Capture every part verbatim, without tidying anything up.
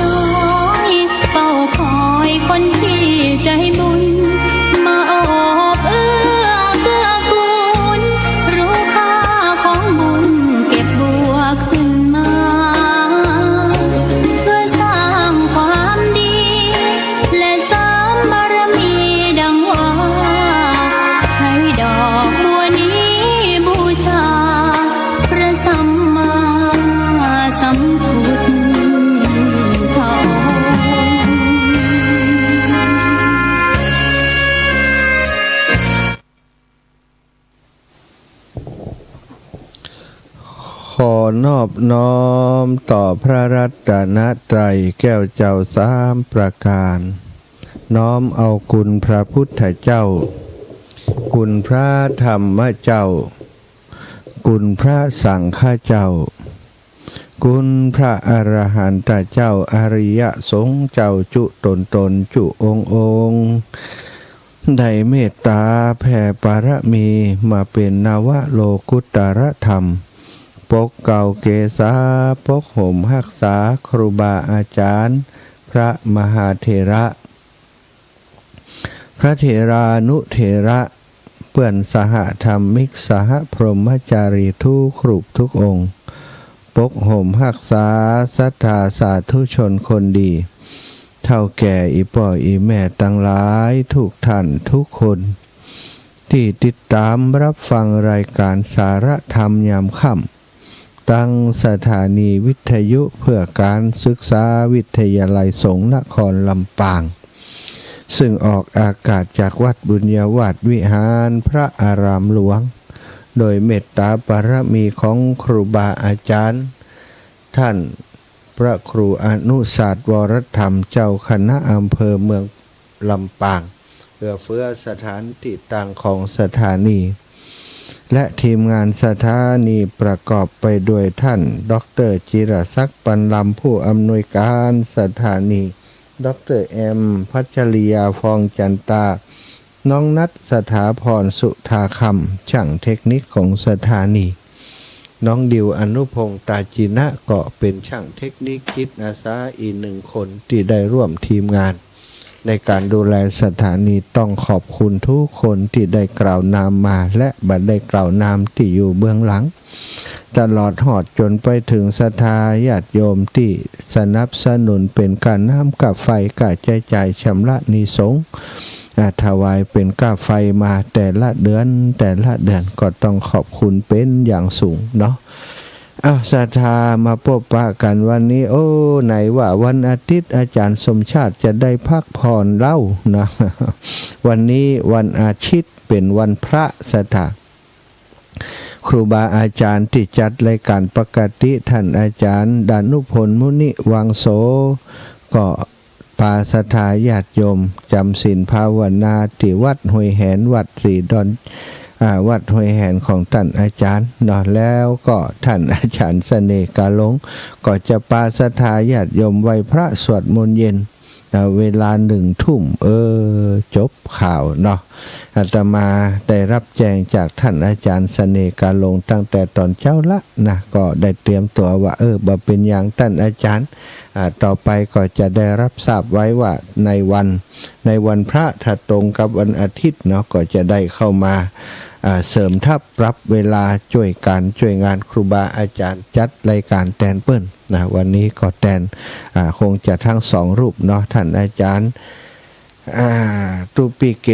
น้อย เฝ้าคอยคนที่ใจบุญ มาโอบเอื้อเกื้อกูล รู้ค่าของบุญเก็บบัวขึ้นมา เพื่อสร้างความดี และเสริมบารมีดังว่า ใช้ดอกบัวนี้บูชา พระสัมมาสัมพุทธองค์ ขอนอบน้อมต่อพระรัตนตรัยแก้วเจ้าสามประการ น้อมเอาคุณพระพุทธเจ้า คุณพระธรรมเจ้า คุณพระสังฆเจ้า คุณพระอรหันตเจ้า อริยสงฆ์เจ้าจุ๊ต๋นๆ จุ๊องค์ๆ ได้เมตตาแผ่ปารมีมาเป๋นนวโลกุตตรธรรม ปกเกล้าเกษา ปกห่มฮักษาครูบาอาจ๋ารย์ พระมหาเถระ พระเถรานุเถระ เปื้อนสหธรรมิก สหพรหมจารีทุกรูปทุกองค์ ปกห่มฮักษาศรัทธาสาธุชนคนดี เฒ่าแก่อี่ป้ออี่แม่ตังหลายทุกท่านทุกคน ตี้ติดต๋ามรับฟังรายก๋านสารธรรมยามค่ำ ตังสถานีวิทยุเพื่อก๋านศึกษาวิทยาลัยสงฆ์นครลำปาง ซึ่งออกอากาศจากวัดบุญญาวาสวิหารพระอารามหลวง โดยเมตตาปารมีของครูบาอาจ๋ารย์ ท่านพระครูอนุศาสน์ วรธรรม เจ้าคณะอำเภอเมืองลำปาง เอื้อเฟื้อสถานตี้ตั้งของสถานี และทีมงานสถานีประกอบไปด้วยท่าน ด็อกเตอร์ จิรศักดิ์ ปันลำ ผู้อำนวยการสถานี ด็อกเตอร์ แอม พัชริยา ฟองจันตา น้องนัท สถาพร สุธาคำ ช่างเทคนิคของสถานี น้องดิว อนุพงษ์ ตาจินะ ก็เป๋นช่างเทคนิคจิตอาสาอีกหนึ่งคนตี้ได้ร่วมทีมงาน ในก๋านดูแลสถานี ต้องขอบคุณทุกคนตี้ได้กล่าวนามมา และบ่ได้กล่าวนามตี้อยู่เบื้องหลัง ตลอดฮอดจ๋นไปเถิงศรัทธาญาติโยมตี้สนับสนุนเป๋นก้าน้ำก้าไฟ ก้าใจ๊จ่ายชำระหนี้สงฆ์ อ่า ถวายเป๋นก้าไฟมาแต่ละเดือน แต่ละเดือน ก็ต้องขอบคุณเป๋นอย่างสูงเนาะ อ้าว ศรัทธามาปบปะกั๋นวันนี้ โอ้ ไหนว่าวันอาทิตย์อาจ๋ารย์สมชาติจะได้พักผ่อนเล่านะ วันนี้วันอาทิตย์เป๋นวันพระ ศรัทธา ครูบาอาจ๋ารย์ตี้จัดรายก๋านปกติ ท่านอาจ๋ารย์ดานุพล มุนิวังโส ก็ปาศรัทธาญาติโยมจ๋ำศีลภาวนาตี้วัดห้วยแหน วัดสีดอน อ่า วัดห้วยแหนของต้านอาจ๋ารย์เนาะ แล้วก็ต้านอาจ๋ารย์เสน่ห์กาหลง ก็จะปาศรัทธาญาติโยมไหว้พระสวดมนต์เย็น อ่า เวลาหนึ่งทุ่ม เออ จบข่าวเนาะ อาตมาได้รับแจ้งจากต้านอาจ๋ารย์เสน่ห์กาหลงตั้งแต่ต๋อนเจ๊าละนะ ก็ได้เตรียมตั๋วว่า เออ บ่เป๋นหยังต้านอาจ๋ารย์ อ่า ต่อไปก็จะได้รับทราบไว้ว่าในวัน ในวันพระถ้าตรงกับวันอาทิตย์เนาะ ก็จะได้เข้ามา อ่า เสริมทัพปรับเวลาจ้วยก๋านจ้วยงานครูบาอาจ๋ารย์ จัดรายก๋านแตนเปิ้นนะ วันนี้ก็แตน อ่า คงจะตึงสองรูปเนาะ ต้านอาจ๋ารย์ อ่า ตุปิเก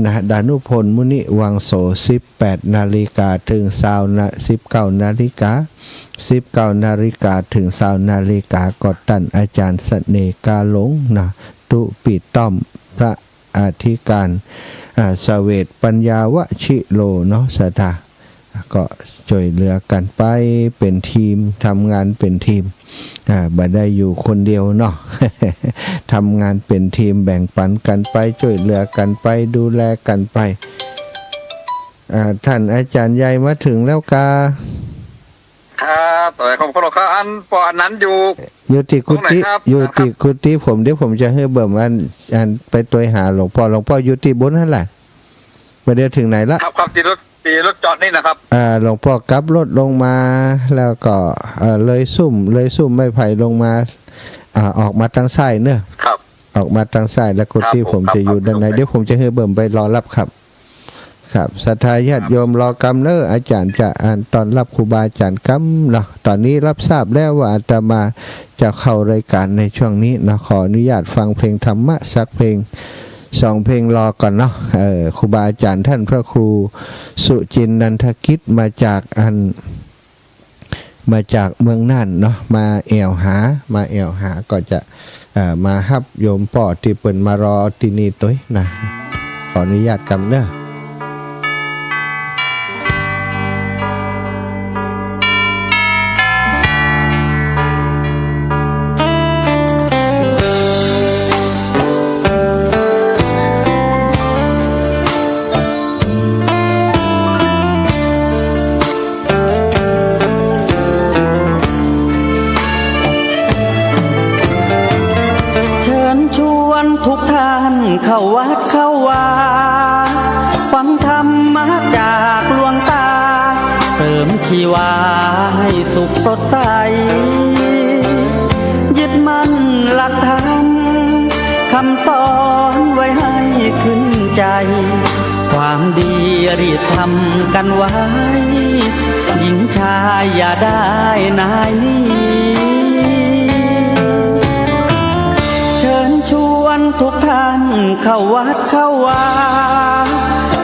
นะ ดานุพล มุนิวังโส สิบแปดนาฬิกาเถิงซาวนา สิบเก้านาฬิกา สิบเก้านาฬิกาเถิงซาวนาฬิกา ก็ต้านอาจ๋ารย์เสน่ห์กาหลงนะ ตุปิต้อม พระอธิการ อ่า เสวตปัญญาวชิโรเนาะ ศรัทธา ก็จ้วยเหลือกั๋นไปเป๋นทีม ทำงานเป๋นทีม อ่า บ่ได้อยู่คนเดียวเนาะ ทำงานเป๋นทีม แบ่งปั๋นกั๋นไป จ้วยเหลือกั๋นไป ดูแลกั๋นไป อ่า ต้านอาจ๋ารย์ใหญ่มาเถิงแล้วกา ครับ ต่อไปขอบคุณครับ อันป้ออนันต์อยู่ อยู่ตี้กุฏิ ตรงไหนครับ อยู่ตี้กุฏิผม เดี๋ยวผมจะหื้อเบิ่มอัน อันไปตวยหาหลวงป้อ หลวงป้ออยู่ตี้บุญหั้นแหละ บ่าเดี่ยวเถิงไหนละ ครับ ครับ ตี้รถ ตี้รถจอดนี่นะครับ อ่า หลวงป้อขับรถลงมา แล้วก็ เอ่อ เลยซุ่ม เลยซุ่มไม้ไผ่ลงมา อ่า ออกมาตางซ้ายเนาะ ครับ ออกมาตางซ้าย แล้วกุฏิ ครับผม ผมจะอยู่ด้านใน ครับ ครับ เดี๋ยวผมจะหื้อเบิ่มไปรอฮับครับ ครับ ศรัทธาญาติโยมรอกำเนาะ อาจ๋ารย์จะอ่านต้อนฮับครูบาอาจ๋ารย์กำเนาะ ต๋อนนี้ฮับทราบแล้วว่าอาตมาจะเข้ารายก๋านในช่วงนี้เนาะ ขออนุญาตฟังเพลงธรรมะสักเพลงสองเพลงรอก่อนเนาะ เอ่อ ครูบาอาจ๋ารย์ต้านพระครูสุจินต์ นันทกิจ มาจากอัน มาจากเมืองน่านเนาะ มาแอ่วหา มาแอ่วหา ก็จะ เอ่อ มาฮับโยมป้อตี้เปิ้นมารอตี้นี่ตวยนะ ขออนุญาตกำเนาะ เชิญชวนทุกท่านเข้าวัดเข้าวา ฟังธรรมะจากหลวงตา เสริมชีวาให้สุขสดใส ยึดมั่นหลักธรรม คำสอนไว้ให้ขึ้นใจ ความดีรีบทำกันไว้ หญิงชายอย่าได้นายหนี เชิญชวนทุกท่านเข้าวัดเข้าวา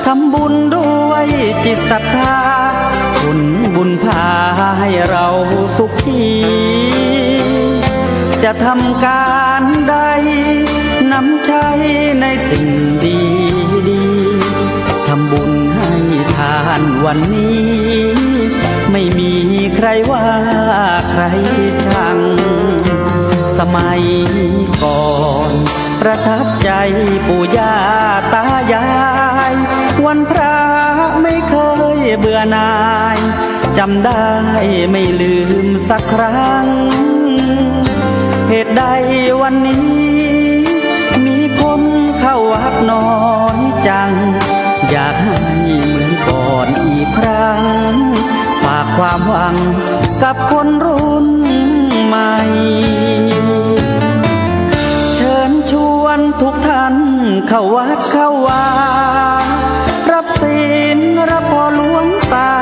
ทำบุญด้วยจิตศรัทธา ผลบุญพาให้เราสุขี จะทำก๋านใด นำใช้ในสิ่งดีๆ ทำบุญให้ทานวันนี้ ไม่มีใครว่าใครชัง สมัยก่อนประทับใจปู่ย่าตายาย วันพระไม่เคยเบื่อหน่าย จำได้ไม่ลืมสักครั้ง เหตุใดวันนี้มีคนเข้าวัดน้อยจัง อยากให้เหมือนก่อนอีกครั้ง ฝากความหวังกับคนรุ่นใหม่ เชิญชวนทุกท่านเข้าวัดเข้าวา รับศีลรับพรหลวงตา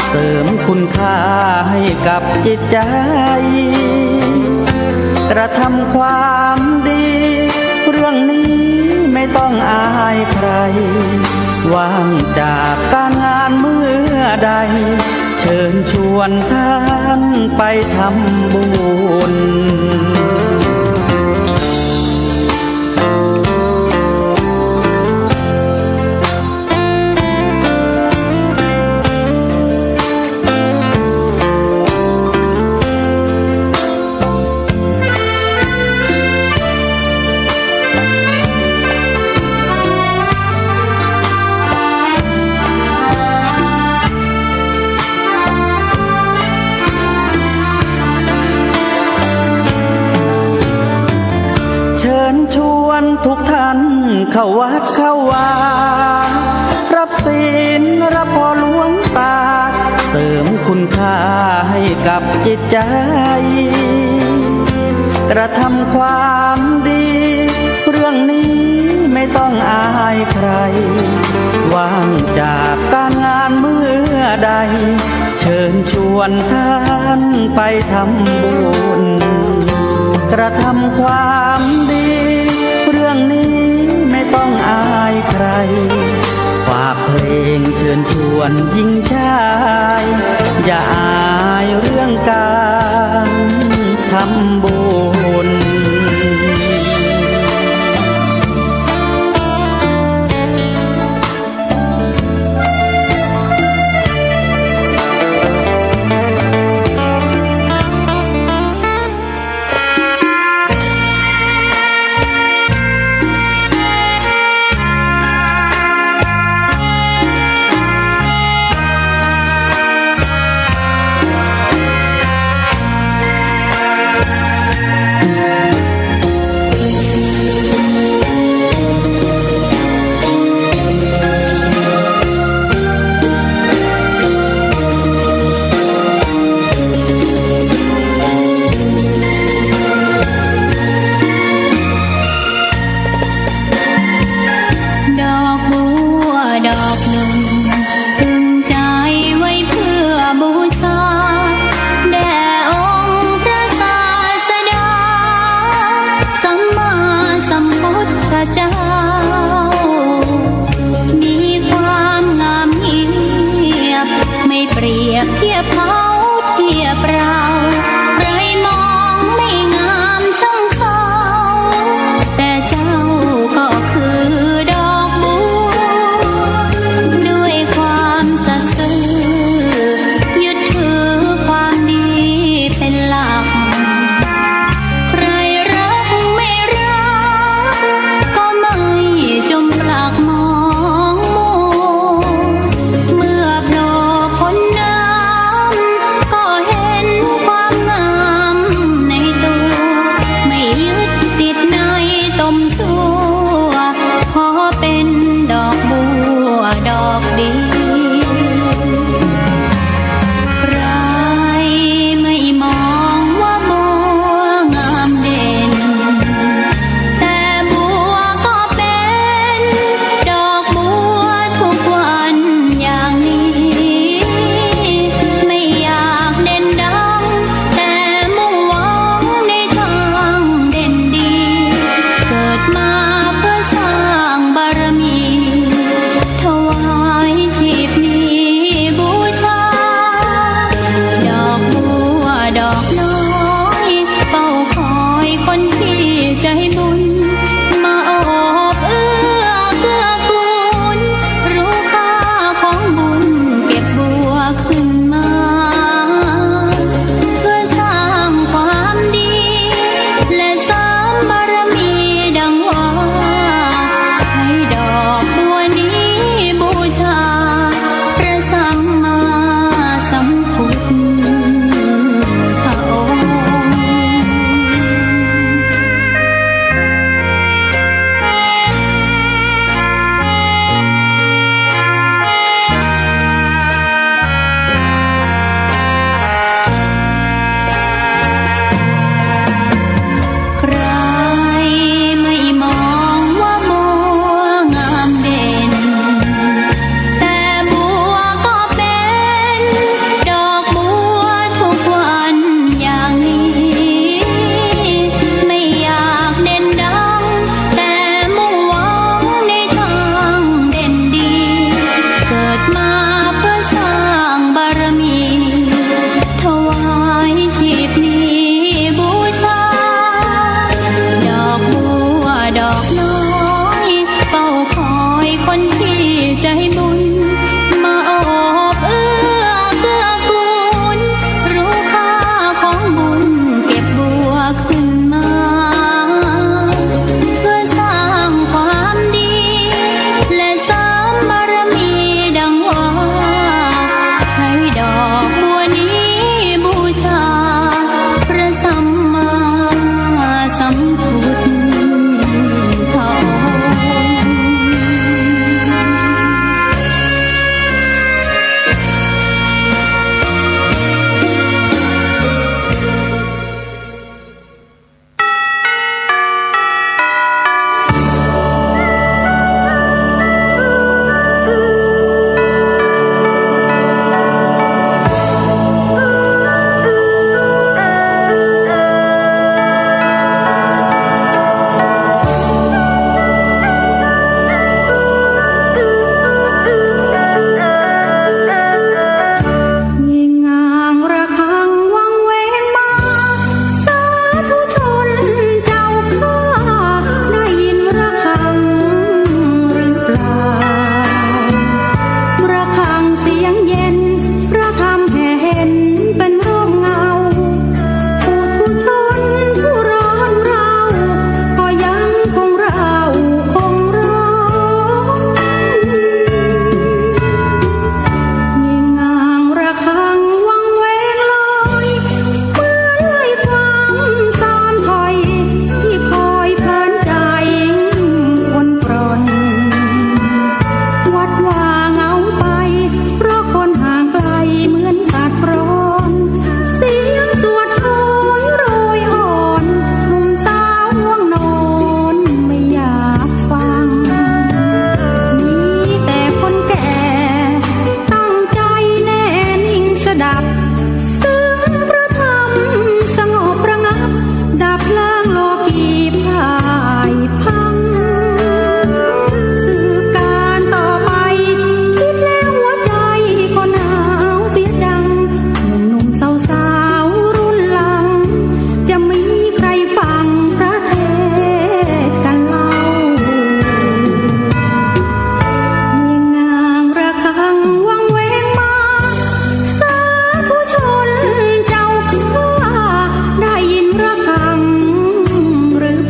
เสริมคุณค่าให้กับจิตใจ กระทำความดี เรื่องนี้ไม่ต้องอายใคร ว่างจากก๋านงานเมื่อใด เชิญชวนท่านไปทำบุญ เชิญชวนทุกท่านเข้าวัดเข้าวา รับศีลรับพรหลวงตา เสริมคุณค่าให้กับจิตใจ กระทำความดี เรื่องนี้ไม่ต้องอายใคร ว่างจากก๋านงานเมื่อใด เชิญชวนท่านไปทำบุญ กระทำความดี เรื่องนี้ไม่ต้องอายใคร ฝากเพลงเชิญชวนหญิงชาย อย่าอายเรื่องก๋านทำบุญ เ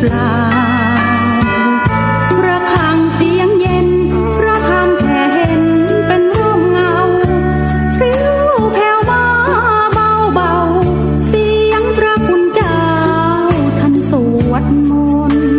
เปล่า ระฆังเสียงเย็น พระธรรมแผ่เห็นเป็นร่มเงา พลิ้วแผ่วมาเบาๆ เสียงพระคุณเจ้าท่านสวดมนต์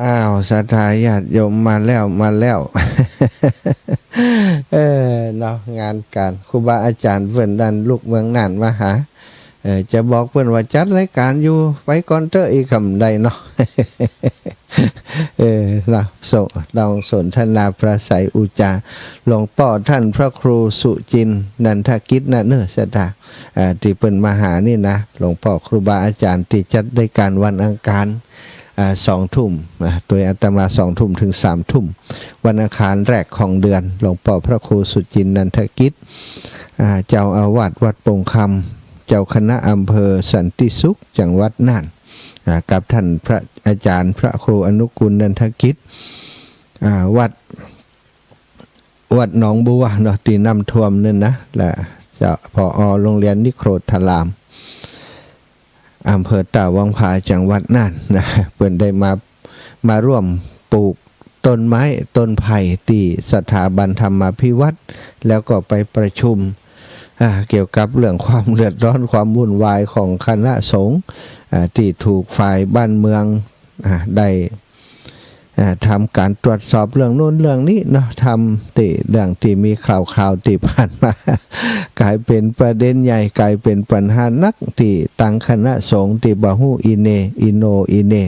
อ้าว ศรัทธาญาติโยมมาแล้ว มาแล้ว เออ เนาะ งานก๋าน ครูบาอาจ๋ารย์เปิ้นดันลุกเมืองน่านมาหา เออ จะบอกเปิ้นว่าจัดรายก๋านอยู่ ไปก่อนเต๊อะ อีกกำใดเนาะ เออ เนาะ ส- ต้องสนทนาปราศรัยอุจจา หลวงป้อต้านพระครูสุจินต์ นันทกิจนะเน่อ ศรัทธา อ่า ตี้เปิ้นมาหานี่นะ หลวงป้อครูบาอาจ๋ารย์ตี้จัดรายก๋านวันอังคาร อ่า สองทุ่ม อ่า โตยอาตมาสองทุ่มเถิงสามทุ่ม วันอังคารแรกของเดือน หลวงป้อพระครูสุจินต์ นันทกิจ อ่า เจ้าอาวาสวัดโป่งคำ เจ้าคณะอำเภอสันติสุข จังหวัดน่าน อ่า กับต้านพระอาจ๋ารย์พระครูอนุกูล นันทกิจ อ่า วัด วัดหนองบัวเนาะ ตี้น้ำท่วมนั่นนะ และเจ้า ผอ.โรงเรียนนิโครธาราม อำเภอต้าวังผา จังหวัดน่านนะ เปิ้นได้มา มาร่วมปลูกต้นไม้ต้นไผ่ตี้สถาบันธรรมาภิวัฒน์ แล้วก็ไปประชุม อ่า เกี่ยวกับเรื่องความเดือดร้อนความวุ่นวายของคณะสงฆ์ อ่า ตี้ถูกฝ่ายบ้านเมือง อ่า ได้ อ่า ทำก๋านตรวจสอบเรื่องโน้นเรื่องนี้เนาะ ทำตี้เรื่องตี้มีข่าวๆ ตี้ผ่านมา ก๋ายเป๋นประเด็นใหญ่ ก๋ายเป๋นปัญหานัก ตี้ตังคณะสงฆ์ตี้บ่ฮู้อีเหน่ อีโหน่ อีเหน่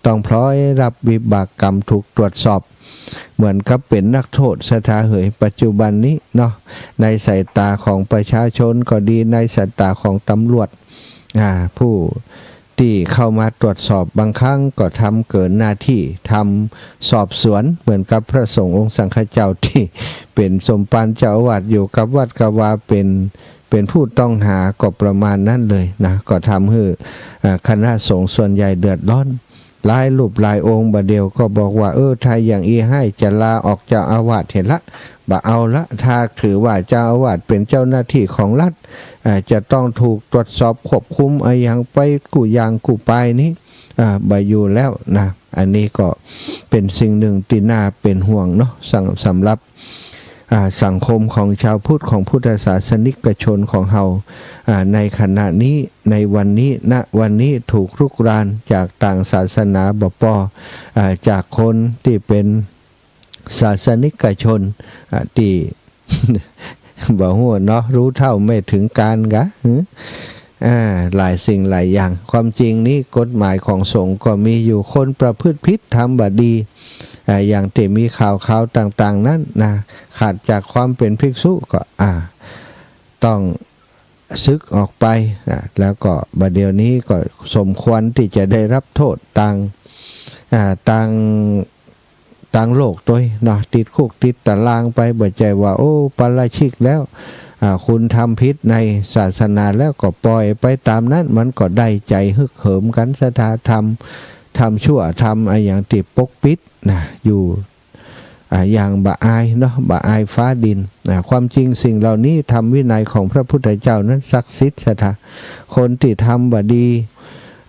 ต้องพลอยรับวิบากกรรมถูกตรวจสอบ เหมือนกับเป๋นนักโทษ ศรัทธาเหย ปัจจุบันนี้เนาะ ในสายต๋าของประชาชนก็ดี ในสายต๋าของตำรวจ อ่า ผู้ตี้เข้ามาตรวจสอบบางครั้งก็ทำเกินหน้าตี้ ทำสอบสวนเหมือนกับพระสงฆ์องค์สังฆเจ้าตี้เป๋นสมภารเจ้าอาวาสอยู่กับวัดกะว่าเป๋น เป๋นผู้ต้องหาก็ประมาณนั้นเลยนะ ก็ทำหื้อ อ่า คณะสงฆ์ส่วนใหญ่เดือดร้อน หลายรูปหลายองค์บ่าเดี่ยวก็บอกว่า เออ ถ้าอย่างอี้ฮ้ายจะลาออกเจ้าอาวาสเหียละ บ่เอาละ ถ้าถือว่าเจ้าอาวาสเป๋นเจ้าหน้าตี้ของรัฐ อ่า จะต้องถูกตรวจสอบควบคุมอะหยังไปกู้อย่างกู้ปายนี้ อ่า บ่อยู่แล้วนะ อันนี้ก็เป๋นสิ่งนึ่งตี้น่าเป๋นห่วงเนาะ สำ- สำหรับ อ่า สังคมของชาวพุทธ ของพุทธศาสนิกชนของเฮา อ่า ในขณะนี้ ในวันนี้ ณ วันนี้ถูกรุกรานจากต่างศาสนาบ่ปอ อ่า จากคนตี้เป๋นศาสนิกชน อ่า ตี้ บ่ฮู้เนาะ รู้เท่าไม่ถึงการกะ หือ อ่า หลายสิ่งหลายอย่าง ความจริงนี้กฎหมายของสงฆ์ก็มีอยู่ คนประพฤติผิด ทำบ่ดี อ่า อย่างตี้มีข่าวๆ ต่างๆ นั้นนะ ขาดจากความเป๋นภิกษุก็ อ่า ต้องสึกออกไป อ่า แล้วก็บ่าเดี่ยวนี้ก็สมควรตี้จะได้รับโทษตาง อ่า ตาง ตางโลกตวยเนาะ ติดคุกติดตารางไป บ่ใจ้ว่า โอ้ ปาราชิกแล้ว อ่า คุณทำผิดในศาสนาแล้วก็ปล่อยไปต๋ามนั้น มันก็ได้ใจ๋ฮึกเหิมกั๋น ศรัทธา ทำ ทำชั่ว ทำอะหยังตี้ปกปิดนะ อยู่ อ่า อย่างบ่อายเนาะ บ่อายฟ้าดิน อ่า ความจริงสิ่งเหล่านี้ ธรรมวินัยของพระพุทธเจ้านั้นศักดิ์สิทธิ์ ศรัทธา คนตี้ทำบ่ดี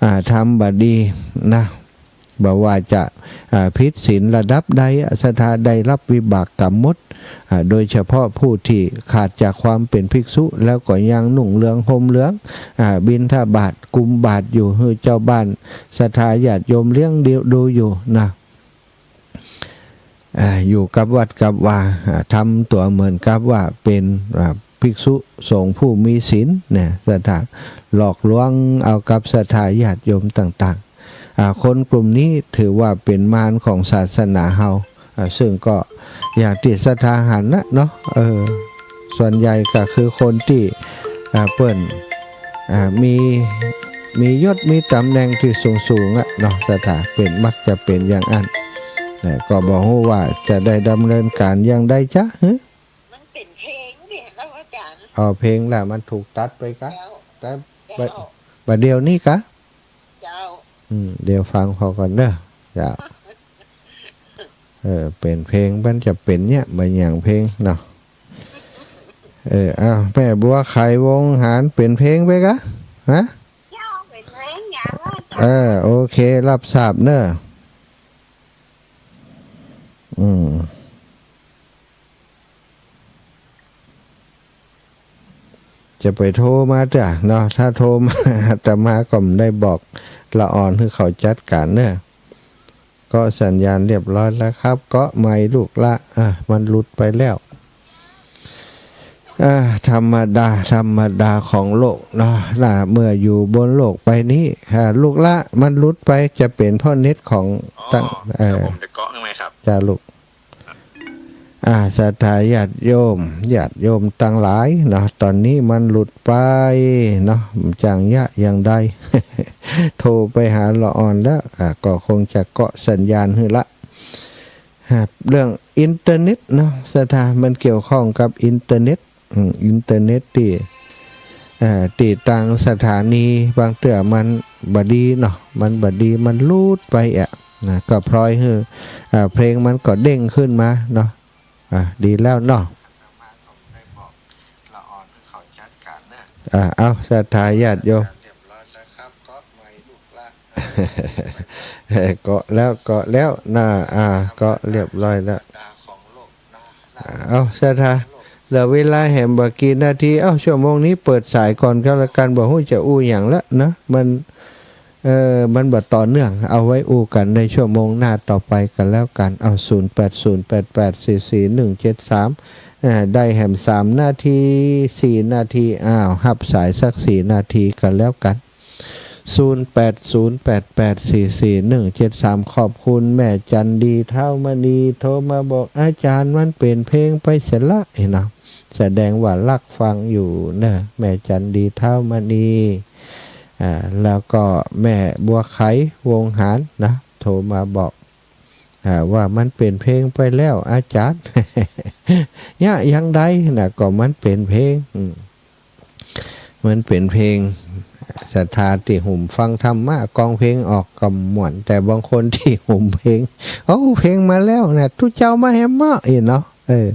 อ่า ทำบ่ดีนะ บ่ว่าจะ อ่า ผิดศีลระดับใด ศรัทธา ได้รับวิบากกรรมหมด อ่า โดยเฉพาะผู้ตี้ขาดจากความเป๋นภิกษุ แล้วก็ยังนุ่งเหลืองห่มเหลือง อ่า บิณฑบาต กุมบาตรอยู่ หื้อเจ้าบ้าน ศรัทธาญาติโยมเลี้ยงดูอยู่นะ อ่า อยู่กับวัดกับวา อ่า ทำตั๋วเหมือนกับว่าเป๋น อ่า ภิกษุสงฆ์ผู้มีศีลเนี่ย ศรัทธา หลอกลวงเอากับศรัทธาญาติโยมต่างๆ อ่า คนกลุ่มนี้ถือว่าเป๋นมารของศาสนาเฮา อ่า ซึ่งก็อย่างตี้ศรัทธาหันนะเนาะ เออ ส่วนใหญ่ก็คือคนตี้ อ่า เปิ้น อ่า มี มียศมีต๋ำแหน่งตี้สูงๆ อะเนาะ ศรัทธา เป๋น มักจะเป๋นอย่างอั้น แต่ก็บ่ฮู้ว่าจะได้ดำเนินก๋านอย่างใดจ๊ะ หือ มันเป๋นเพลงนี่เนาะอาจ๋ารย์ เอาเพลงละ มันถูกตัดไปกะ เจ้า แต่ เจ้า บ่าเดี่ยวนี้กะ เจ้า อืม เดี๋ยวฟังพอก่อนเด้อ เจ้า เออ เป๋นเพลง มันจะเป๋นเนี่ย บ่อย่างเพลงเนาะ เออ อ้าว แม่บัวไขวงหาร เป๋นเพลงไปกะ ฮะ เจ้า เป๋นเพลงอย่างว่า เออ โอเค รับทราบเนอะ อืม จะไปโทรมาจ้ะเนาะ ถ้าโทรมา อาตมาก็บ่ได้บอกละอ่อนหื้อเขาจัดก๋านเนอะ เกาะสัญญาณเรียบร้อยแล้วครับ เกาะใหม่ลูกละ อ่ะ มันหลุดไปแล้ว อ่า ธรรมดา ธรรมดาของโลกเนาะ น่ะ เมื่ออยู่บนโลกใบนี้ อ่า ลูกละ มันหลุดไป จะเป๋นเพราะเน็ตของ อ๋อ ตั้ง เอ่อ เดี๋ยวผมจะเกาะข้างในครับ จ้าลูก อ่า ศรัทธาญาติโยม ญาติโยมตังหลายเนาะ ต๋อนนี้มันหลุดไปเนาะ จังยะอย่างใด โทรไปหาละอ่อนแล้ว อ่า ก็คงจะเกาะสัญญาณหื้อละ ครับ เรื่องอินเทอร์เน็ตเนาะ ศรัทธา มันเกี่ยวข้องกับอินเทอร์เน็ต อืม อินเทอร์เน็ตตี้ เอ่อ ตี้ตางสถานี บางเตื้อมันบ่ดีเนาะ มันบ่ดี มันหลุดไปอะ นะ ก็พลอยหื้อ เอ่อ เพลงมันก็เด้งขึ้นมาเนาะ อ่ะ ดีแล้วเนาะ อ่ะ เอา ศรัทธาญาติโยม เกาะแล้ว เกาะแล้วนะ อ่า เกาะเรียบร้อยแล้ว เอา ศรัทธา เหลือเวลาแหมบ่กี่นาที เอ้า ชั่วโมงนี้เปิดสายก่อนก็แล้วกัน บ่ฮู้จะอู้หยังละนะ มัน เอ่อ มันบ่ต่อเนื่อง เอาไว้อู้กั๋นในชั่วโมงหน้าต่อไปกั๋นแล้วกั๋น เอา ศูนย์แปดศูนย์แปดแปดสี่สี่หนึ่งเจ็ดสาม เอ่อ ได้แหมสามนาที สี่นาที อ้าว ฮับสายสักสี่นาทีกั๋นแล้วกั๋น ศูนย์แปดศูนย์แปดแปดสี่สี่หนึ่งเจ็ดสาม ขอบคุณแม่จันดี ท้าวมณี โทรมาบอกอาจ๋ารย์มันเป๋นเพลงไปเสียละ หันก่อ แสดงว่าฮักฟังอยู่เนาะ แม่จันดี ท้าวมณี อ่า แล้วก็แม่บัวไข วงหารนะ โทรมาบอก อ่า ว่ามันเป๋นเพลงไปแล้วอาจ๋ารย์ เนี่ย อย่างใดนะ ก็มันเป๋นเพลง อืม มันเป๋นเพลง ศรัทธาตี้หงุ่มฟังธรรมะ กองเพลงออกก็ม่วน แต่บางคนตี้หงุ่มเพลง โอ้ เพลงมาแล้วนะ ตุ๊เจ้ามาแหมเมาะ อี้เนาะ เออ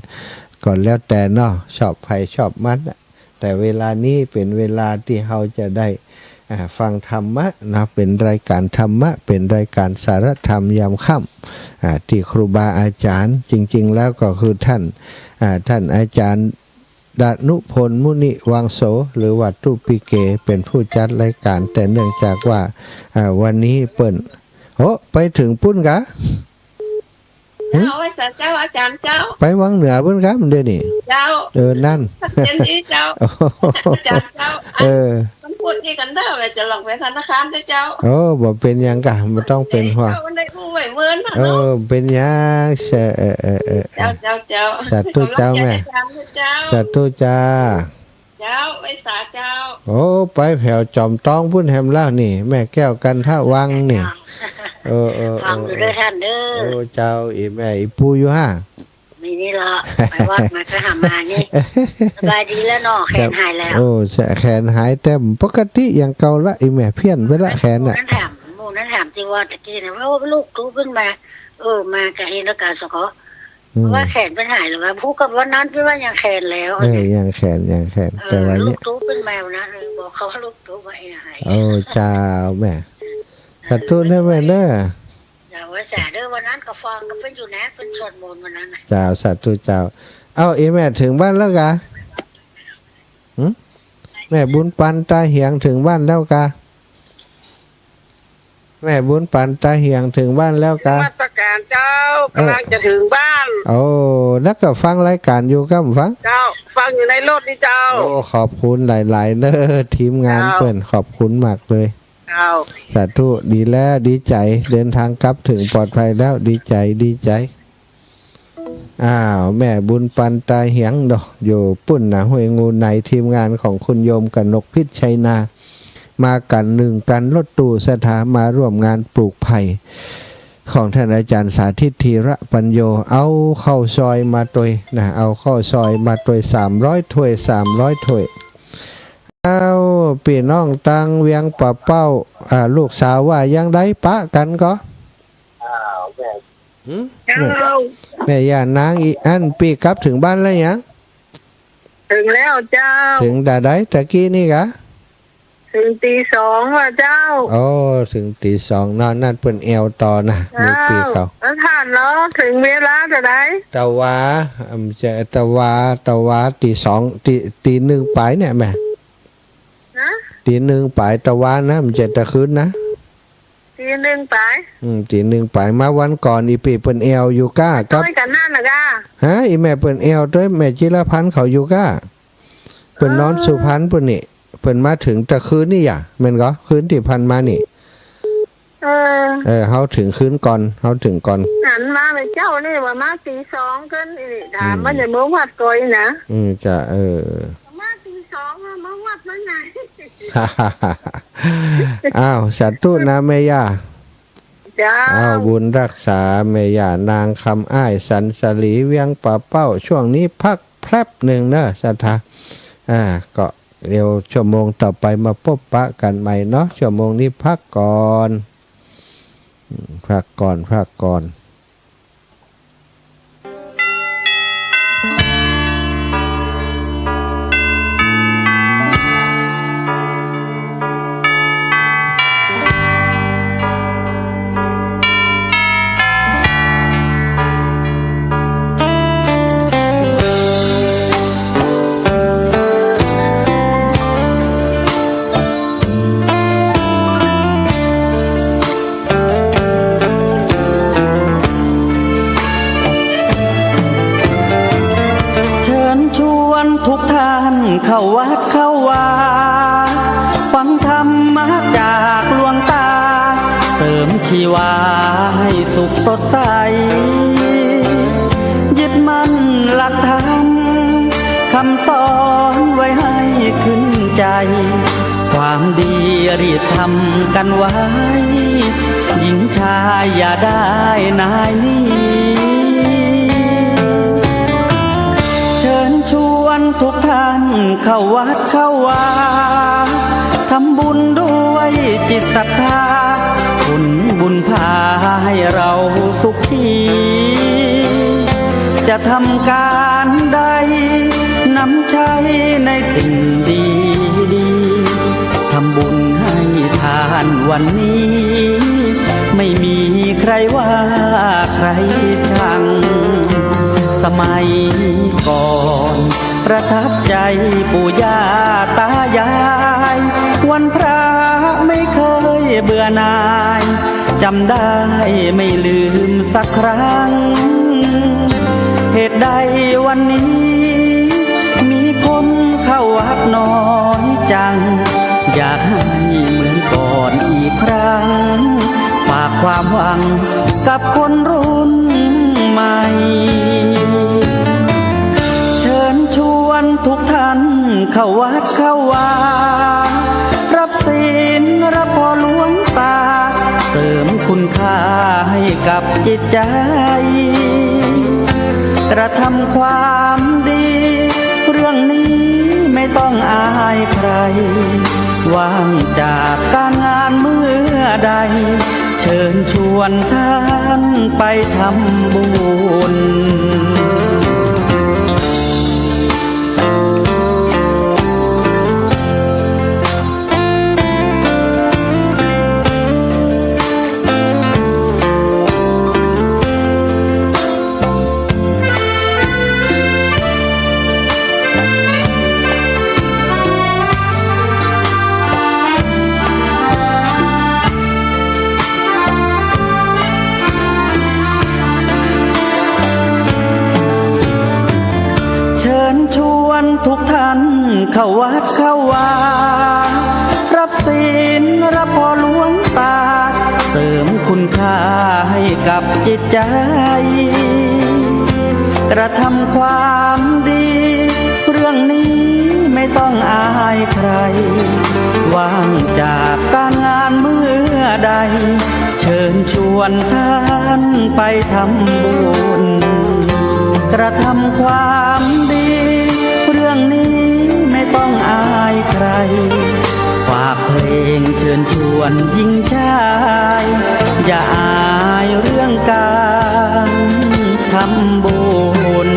ก็แล้วแต่เนาะ ชอบใผชอบมันน่ะ แต่เวลานี้เป๋นเวลาตี้เฮาจะได้ อ่า ฟังธรรมะนะ เป๋นรายก๋านธรรมะ เป๋นรายก๋านสารธรรมยามค่ำ อ่า ตี้ครูบาอาจ๋ารย์ จริงๆ แล้วก็คือท่าน อ่า ท่านอาจ๋ารย์ ดานุพล มุนิวังโส หรือว่าตุ๊ปิเก เป๋นผู้จัดรายก๋าน แต่เนื่องจากว่า อ่า วันนี้เปิ้น โอ้ ไปเถิงปุ้นกา หึ เจ้า ไหว้สาเจ้า อาจ๋ารย์เจ้า ไปวังเหนือปุ้นกา มันเดี๋ยวนี้ เจ้า เออ นั่น เจ้า อาจ๋ารย์เจ้า เออ วันพุธนี้กั๋นเด้อ ว่าจะลองไปธนาคารเด้อเจ้า โอ้ บ่เป๋นหยังกา บ่ต้องเป๋นห่วง เจ้า ได้อู้ไหว้เมินเนาะ เออ เป๋นหยัง เออ เออ เออ เออ เจ้า เจ้า เจ้า สาธุเจ้าแม่ ขอบคุณอาจ๋ารย์เจ้า สาธุจ้า เจ้า ไหว้สาเจ้า โอ้ ไปแถวจอมตองปุ้นแหมแล้วนี่ แม่แก้วกันทะวังนี่ เออ เออ ฟังอยู่เด้อท่านเด้อ โอ้ เจ้า อี่แม่อี่ปู่อยู่ฮะ นี่ นี่ละ ไปวัดมาก็หามานี่ สบายดีแล้วเนาะ แขนหายแล้ว โอ้ แขนหายแต่ปกติอย่างเก่าละ อี่แม่เพี้ยนไปละแขนน่ะ หมู่นั้นถาม หมู่นั้นถามตี้ว่าตะกี้น่ะ ว่าลูกตุ๊ขึ้นมา เออ มาก็เห็นอาก๋ารสะเกาะ อืม ว่าแขนเปิ้นหายหรือว่า พูดกับวันนั้นตี้ว่ายังแขนแล้ว เออ นะ ยังแขน ยังแขน เออ แต่ว่าเนี่ย ลูกตุ๊เปิ้นมานะ เออ บอกเขาว่าลูกตุ๊ว่าเอหาย โอ้ เจ้าแม่ สาธุเด้อแม่เด้อ เจ้า ไหว้สาเด้อ วันนั้นก็ฟังกับเปิ้นอยู่นะ เปิ้นสวดมนต์วันนั้นน่ะ เจ้า สาธุเจ้า เอ้า อี่แม่เถิงบ้านแล้วกา หึ แม่บุญปันตาเหียงเถิงบ้านแล้วกา แม่บุญปันตาเหียงเถิงบ้านแล้วกา นมัสการเจ้า เออ ก๋ำลังจะเถิงบ้าน โอ้ แล้วก็ฟังรายก๋านอยู่กำฟัง เจ้า ฟังอยู่ในรถนี่เจ้า โอ้ ขอบคุณหลายๆ เน้อ ทีมงาน เจ้า เปิ้น ขอบคุณมากเลย เจ้า สาธุ ดีแล้ว ดีใจ๋ เดินทางกลับเถิงปลอดภัยแล้ว ดีใจ๋ ดีใจ๋ อ้าว แม่บุญปันตาเหียงเนาะ อยู่ปุ้นนะ ห้วยงูใน ทีมงานของคุณโยมกนกพิชชัยนา มากั๋นหนึ่งคันรถตู้ศรัทธา มาร่วมงานปลูกไผ่ ของท่านอาจ๋ารย์สาธิตธีระปัญโญ เอาข้าวซอยมาตวยนะ เอาข้าวซอยมาตวย สามร้อยถ้วย สามร้อยถ้วย อ้าว ปี้น้องตังเวียงป่าเป้า อ่า ลูกสาวว่าอย่างใด ปะกั๋นก่อ อ้าว แม่ หึ เจ้า แม่ แม่ย่านาง อี่อั้น ปี้กลับเถิงบ้านแล้วยัง เถิงแล้วเจ้า เถิงต๋าใดตะกี้นี่กา เถิงตี๋สองว่ะเจ้า โอ้ เถิงตี๋สองเนาะ นั่นเปิ้นแอ่วต่อนะ เจ้า ลูกปี้เขา แล้วท่านเนาะ เถิงเวลาต๋าใด ตะวา อืม จะตะวา ตะวาตี๋สอง ตี๋ ตี๋หนึ่งป๋ายเนี่ยแม่ ฮะ ตี๋หนึ่งป๋ายตะวานะ มันจะตะคืนนะ ตีหนึ่งไป อืม ตีหนึ่งไป มาวันก่อน อี่ปี้เปิ้นแอ่วอยู่ก้า กับ ต้อยกั๋นนั่นน่ะก้า ฮะ อี่แม่เปิ้นแอ่วตวยแม่จิรพันธ์เขาอยู่ก้า เปิ้นนอนสุพรรณปู้นนี่ เปิ้นมาเถิงแต่คืนนี่หยา แม่นก่อ คืนตี้ผ่านมานี่ เออ เออ เฮาเถิงคืนก่อน เฮาเถิงก่อน หันมาเลยเจ้านี่ว่ามาตีสองเกินอี่ ถาม อืม ว่าจะเมือวัดก่อยนะ อืม จ้ะ เออ มาตีสองอะ เมือวัดเมื่อไหร่ อ้าว สาธุนะแม่ย่า เจ้า อ้าว บุญรักษาแม่ย่านางคำอ้าย สันสลี เวียงป่าเป้า ช่วงนี้พักแป๊บหนึ่งเนอะ ศรัทธา อ่า ก็เดี๋ยวชั่วโมงต่อไปมาปะกั๋นใหม่เนาะ ชั่วโมงนี้พักก่อน อืม พักก่อน พักก่อน เชิญชวนทุกท่านเข้าวัดเข้าวา ฟังธรรมะจากหลวงตา เสริมชีวาให้สุขสดใส ยึดมั่นหลักธรรม คำสอนไว้ให้ขึ้นใจ ความดีรีบทำกันไว้ หญิงชายอย่าได้นายหนี เชิญชวนทุกท่านเข้าวัดเข้าวา ทำบุญด้วยจิตศรัทธา ผลบุญพาให้เราสุขี จะทำการใด นำใช้ในสิ่งดีๆ ทำบุญให้ทานวันนี้ ไม่มีใครว่าใครชัง สมัยก่อนประทับใจปู่ย่าตายาย วันพระไม่เคยเบื่อหน่าย จำได้ไม่ลืมสักครั้ง เหตุใดวันนี้มีคนเข้าวัดน้อยจัง อยากให้เหมือนก่อนอีกครั้ง ฝากความหวังกับคนรุ่นใหม่ เชิญชวนทุกท่านเข้าวัดเข้าวา รับศีลรับพรหลวงตา เสริมคุณค่าให้กับจิตใจ กระทำความดี เรื่องนี้ไม่ต้องอายใคร ว่างจากการงานเมื่อใด เชิญชวนท่านไปทำบุญ เชิญชวนทุกท่านเข้าวัดเข้าวา รับศีลรับพรหลวงตา เสริมคุณค่าให้กับจิตใจ กระทำความดี เรื่องนี้ไม่ต้องอายใคร ว่างจากการงานเมื่อใด เชิญชวนท่านไปทำบุญ กระทำความดี เรื่องนี้ไม่ต้องอายใคร ฝากเพลงเชิญชวนหญิงชาย อย่าอายเรื่องการทำบุญ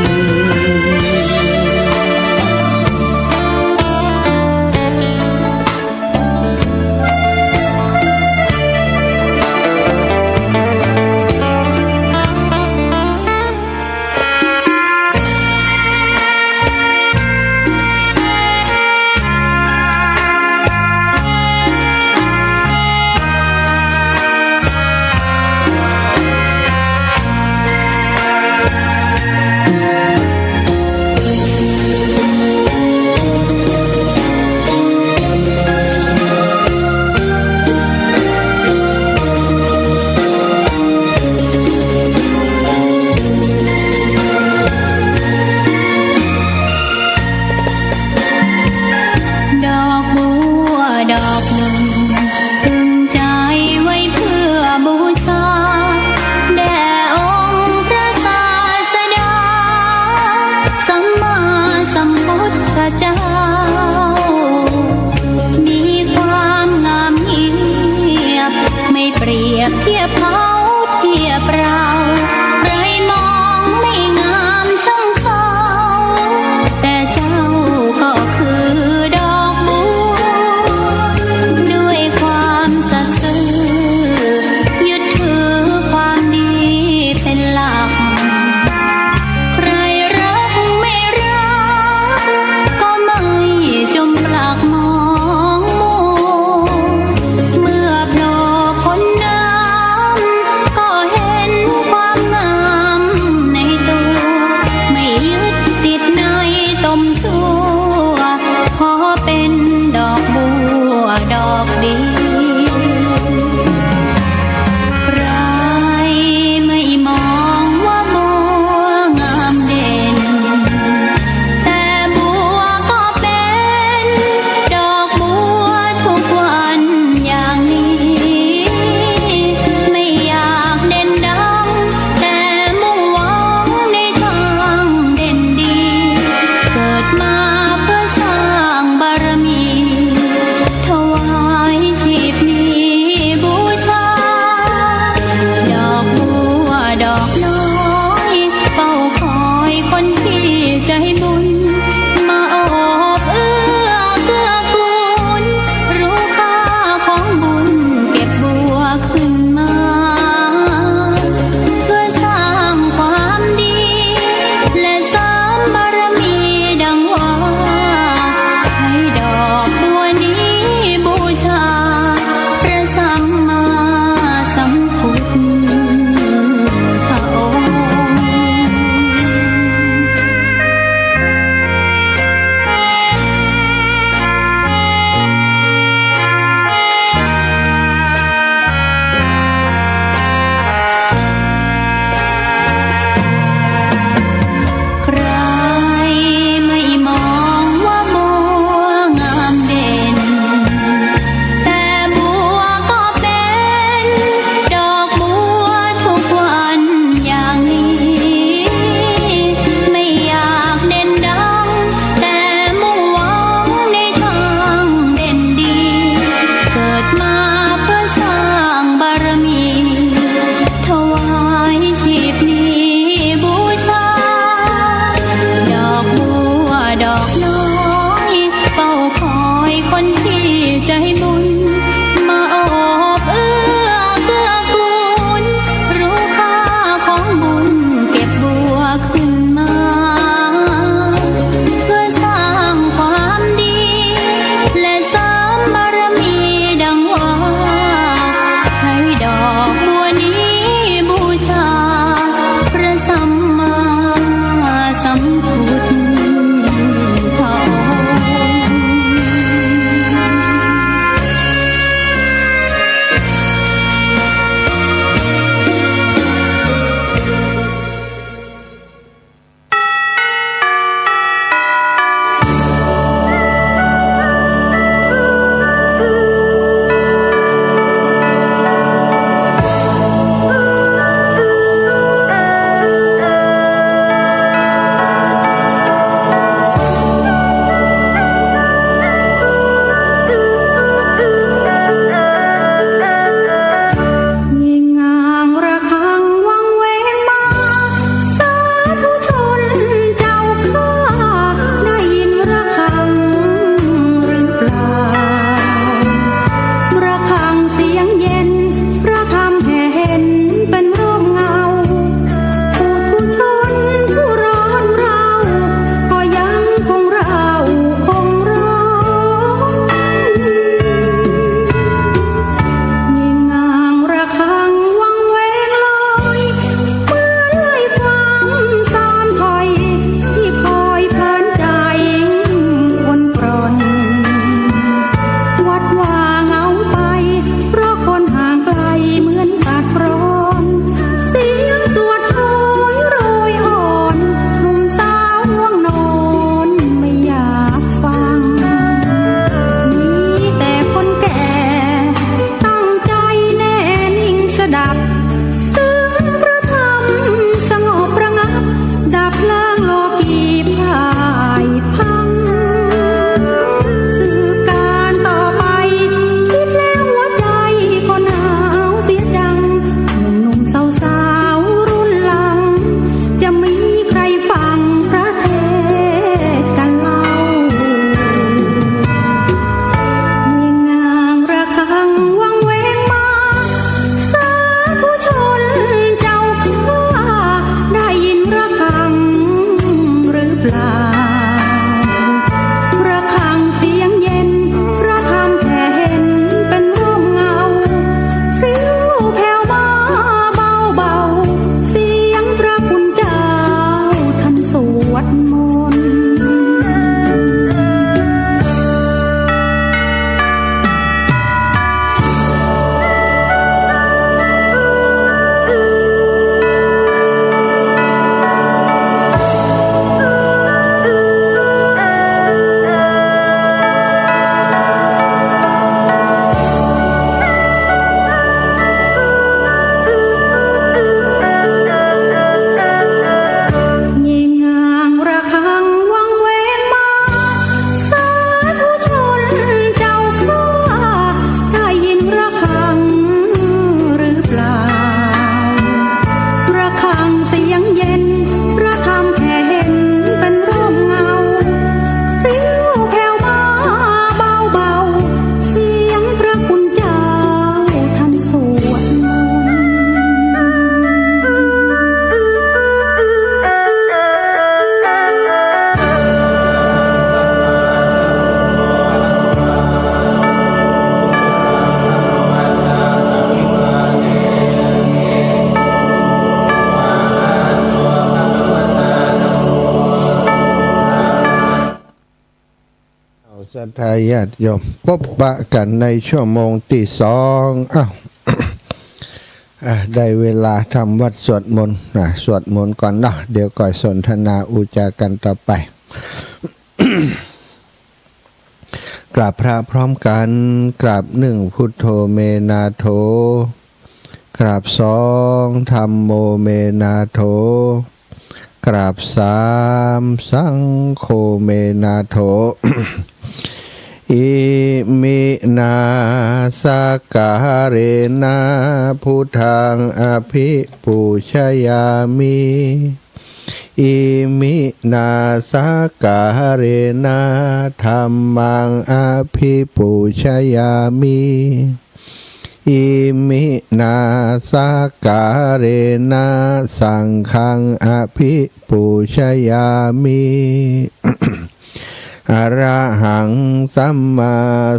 ดอกหนึ่ง ตึงใจ๋ไว้เพื่อบูชา แด่องค์พระศาสดา สัมมาสัมพุทธเจ้า มีความงามเงียบ ไม่เปรียบเทียบเขาเทียบเรา ใครมองไม่งามช่างเขา แต่เจ้าก็คือดอกบัว ด้วยความสัตย์ซื่อ ยึดถือความดีเป็นหลัก ใครรักไม่รัก ก็ไม่จมปลักมองมัว เมื่อโผล่พ้นน้ำ ก็เห็นความงามในตัว ไม่ยึดติดในตมชั่ว ขอเป็นดอกบัวดอกเดียว ใครไม่มองว่าบัวงามเด่น แต่บัวก็เป็นดอกบัวทุกวันอย่างนี้ ไม่อยากเด่นดัง แต่มุ่งหวังในทางเด่นดี เกิดมาเพื่อสร้างบารมี ถวายชีพนี้บูชา ดอกบัวดอกน้อย เฝ้าคอยคนที่ใจบุญ มาโอบเอื้อเกื้อกูล รู้ค่าของบุญ เก็บบัวขึ้นมา เพื่อสร้างความดี และเสริมบารมีดังว่า ใช้ดอกบัวนี้บูชา พระสัมมาสัมพุทธองค์ ใครไม่มองว่าบัวงามเด่น แต่บัวก็เป็นดอกบัวทุกวันอย่างนี้ ไม่อยากเด่นดัง แต่มุ่งหวังในทางเด่นดี เกิดมาเพื่อสร้างบารมี ถวายชีพนี้บูชา ดอกบัวดอกน้อย เฝ้าคอยคนที่ใจบุญ มาโอบเอื้อเกื้อกูล รู้ค่าของบุญ เก็บบัวขึ้นมา เพื่อสร้างความดี และเสริมบารมีดังว่า ใช้ดอกบัวนี้บูชา พระสัมมาสัมพุทธองค์ ทาญาติโยม ปะกั๋นในชั่วโมงตี้สอง อ้าว อ่ะ ได้เวลาทำวัตรสวดมนต์นะ สวดมนต์ก่อนเนาะ เดี๋ยวก่อยสนทนาอู้จ๋ากั๋นต่อไป กราบพระพร้อมกั๋น กราบหนึ่ง พุทโธ เม นาโถ กราบสอง ธัมโม เม นาโถ กราบสาม สังโฆ เม นาโถ อิมินา สักการะนะ พุทธัง อภิปูชยามิ อิมินา สักการะนะ ธัมมัง อภิปูชยามิ อิมินา สักการะนะ สังฆัง อภิปูชยามิ อะระหัง สัมมา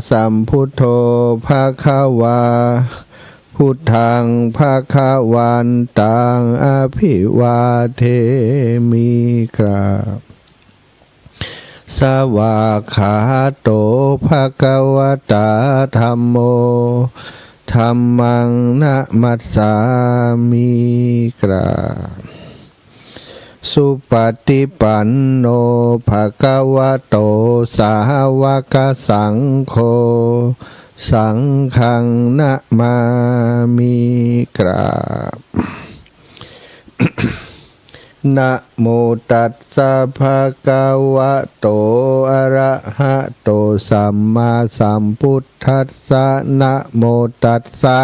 สัมพุทโธ ภะคะวา พุทธัง ภะคะวันตัง อะภิวาเทมิ กราบ สวากขาโต ภะคะวะตา ธัมโม ธัมมัง นะมัสสามิ กราบ สุปะติปันโน ภะคะวะโต สาวะกะสังโฆ สังฆัง นะมามิ กราบ นะโมตัสสะ ภะคะวะโต อะระหะโต สัมมาสัมพุทธัสสะ นะโมตัสสะ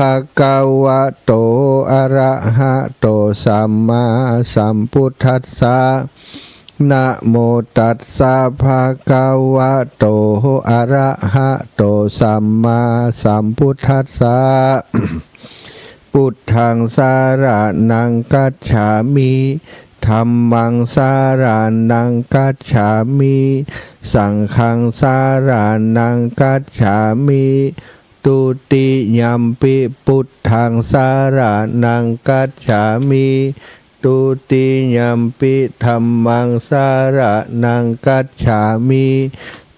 ภะคะวะโต อะระหะโต สัมมาสัมพุทธัสสะ นะโมตัสสะ ภะคะวะโต อะระหะโต สัมมาสัมพุทธัสสะ พุทธัง สะระณัง คัจฉามิ ธัมมัง สะระณัง คัจฉามิ สังฆัง สะระณัง คัจฉามิ ทุติยัมปิ พุทธัง สะระณัง คัจฉามิ ทุติยัมปิ ธัมมัง สะระณัง คัจฉามิ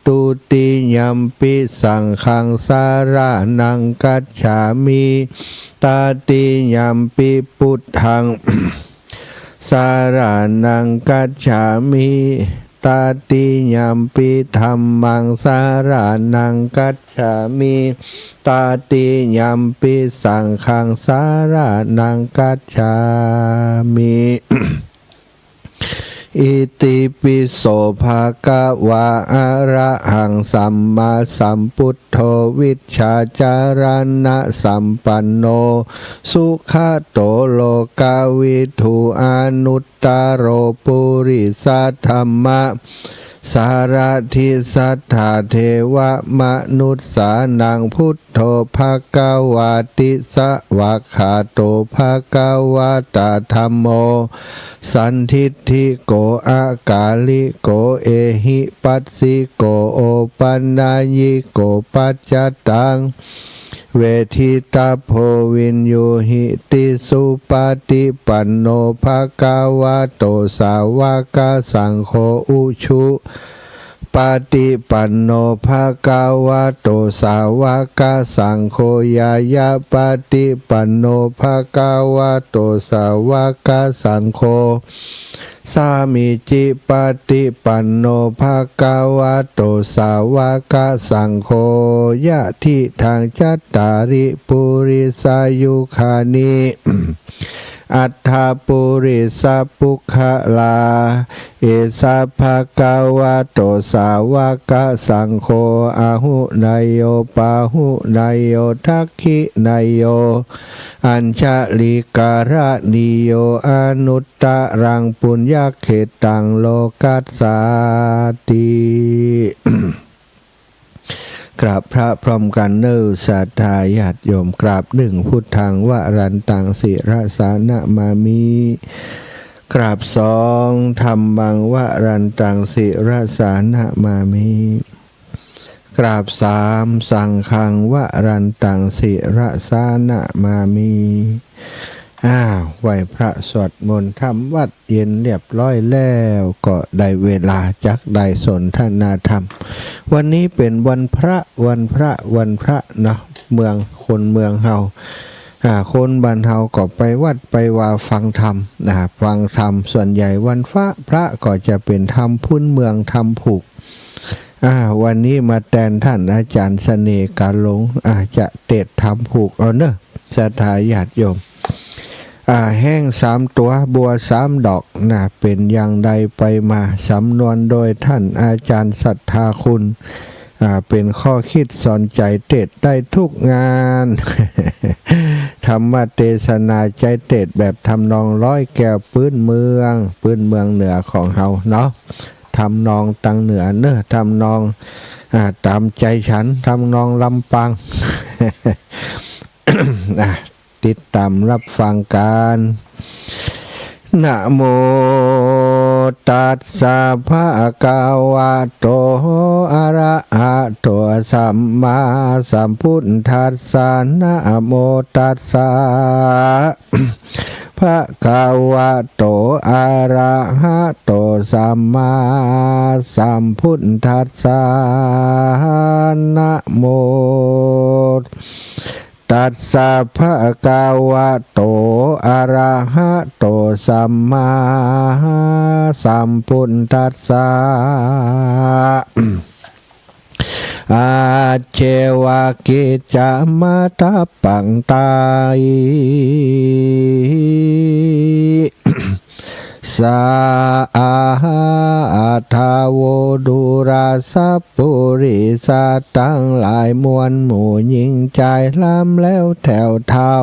ทุติยัมปิ สังฆัง สะระณัง คัจฉามิ ตติยัมปิ พุทธัง สะระณัง คัจฉามิ ตติยัมปิ ธัมมัง สะระณัง คัจฉามิ ตติยัมปิ สังฆัง สะระณัง คัจฉามิ อิติปิโส ภะคะวา อะระหัง สัมมาสัมพุทโธ วิชชาจารณะสัมปันโน สุขะโต โลกะวิทู อนุตตะโร ปุริสะธัมมะ สารถิ สัทธา เทวะมนุสสานัง พุทโธ ภะคะวาติ สวากขาโต ภะคะวะตา ธัมโม สันทิฏฐิโก อะกาลิโก เอหิปัสสิโก โอปะนัยยิโก ปัจจตัง เวทิตัพโพ วินยูหิติ สุปะติปันโน ภะคะวะโต สาวะกะสังโฆ อุชุปะติปันโน ภะคะวะโต สาวะกะสังโฆ ญาญะปะติปันโน ภะคะวะโต สาวะกะสังโฆ สามีจิปะติปันโน ภะคะวะโต สาวะกะสังโฆ ยะทิทัง จัตตาริ ปุริสายุคานิ อัตถะ ปุริสะปุคคละ เอสะ ภะคะวะโต สาวะกะสังโฆ อาหุเนยโย ปาหุเนยโย ทักขิเนยโย อัญชะลีกะระณีโย อนุตตะรัง ปุญญะเขตตัง โลกัสสาติ กราบพระพร้อมกั๋นเน่อ ศรัทธาญาติโยม กราบหนึ่ง พุทธัง วะรันตัง ศิรสา นะมามิ กราบสอง ธัมมัง วะรันตัง ศิรสา นะมามิ กราบสาม สังฆัง วะรันตัง ศิรสา นะมามิ อ้าว ไหว้พระสวดมนต์ทำวัตรเย็นเรียบร้อยแล้ว ก็ได้เวลาจักได้สนทนาธรรม วันนี้เป๋นวันพระ วันพระ วันพระเนาะ เมือง คนเมืองเฮา อ่า คนบ้านเฮาก็ไปวัดไปวาฟังธรรม อ่า ฟังธรรม ส่วนใหญ่วันพระ พระก็จะเป๋นธรรมพื้นเมือง ธรรมผูก อ่า วันนี้มาแตนท่านอาจ๋ารย์เสน่ห์กาหลง อ่า จะเตสน์ธรรมผูกเอาเนาะ ศรัทธาญาติโยม อ่า แฮ้งสามตั๋ว บัวสามดอก นะ เป๋นอย่างใดไปมา สำนวนโดยท่านอาจ๋ารย์ศรัทธาคุณ อ่า เป๋นข้อคิดสอนใจ๋เตสน์ได้ทุกงาน ธรรมเตสนาใจ๊เตสน์แบบทำนองร้อยแก้วปื๊นเมือง ปื๊นเมืองเหนือของเฮาเนาะ ทำนองตังเหนือเนาะ ทำนอง อ่า ต๋ามใจ๋ฉัน ทำนองลำปาง อ่ะ ติดต๋ามฮับฟังกั๋น นะโมตัสสะ ภะคะวะโต อะระหะโต สัมมาสัมพุทธัสสะ นะโมตัสสะ ภะคะวะโต อะระหะโต สัมมาสัมพุทธัสสะ นะโม ตัสสะ ภะคะวะโต อะระหะโต สัมมาสัมพุทธัสสะ อาเจวะ กิจจามาตะปังตาอิ สาอาหาอัฏฐาโว ดูราสะปุริสะตังหลายมวลหมู่ ญิงจายลำแล้วแถวเท่า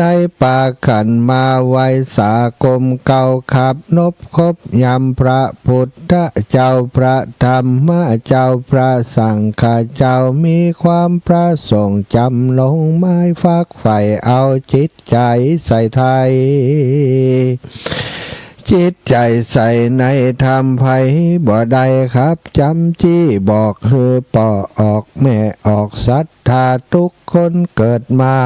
ได้ปากั๋นมาไหว้สาก้มเก้าขับนบคบยำพระพุทธเจ้า พระธรรมเจ้า พระสังฆเจ้า มีความประสงค์จ๋ำนงหมายฝักใฝ่เอาจิต ใจ๋ใส่ใถ่ จิตใจ๋ใส่ในธรรมไพบ่ได้ครับจ๋ำจี้ บอกหื้อป้อออกแม่ออกศรัทธากู้คนเกิดมา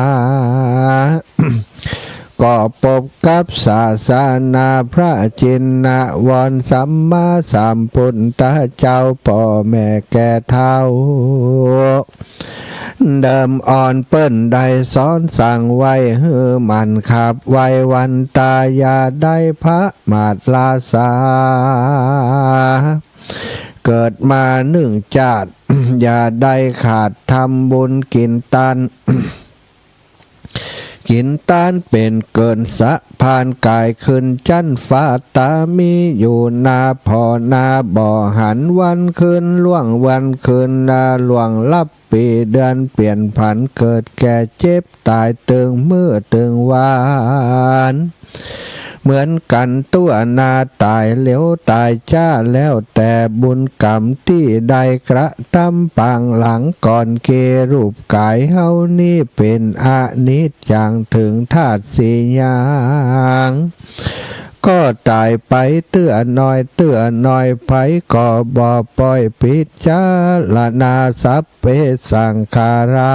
ก็ปบกับศาสนาพระจินวรสัมมาสัมพุทธเจ้า ป้อแม่แก่เฒ่า เดิมอ่อนเปิ้นได้สอนสั่งไว้หื้อหมั่นขับไหว้วันต๋า อย่าได้ผะมาทละสา เกิดมานึ่งจาติ อย่าได้ขาดทำบุญกิ๋นตาน กิ๋นตานเป๋นเกิ่นสะพานก๋ายขึ้นจั๊นฟ้า ต๋ามีอยู่หน้าผ่อหน้าบ่หัน วันคืนล่วงวันคืนนาล่วงลับ ปี๋เดือนเปลี่ยนผัน เกิดแก่เจ็บต๋ายตึงมื้อตึงวัน เหมือนกั๋นตั้วหน้าต๋ายเหลียวต๋ายจ๊า แล้วแต่บุญกรรมตี้ได้กระทำปางหลังก่อน เกรูปก๋ายเฮานี้เป๋นอนิจจัง เถิงธาตุสี่อย่าง ก็ต๋ายไปเตื้อน้อยเตื้อน้อย ใผก็บ่ป้อย พิจารณาสัพเพสังขารา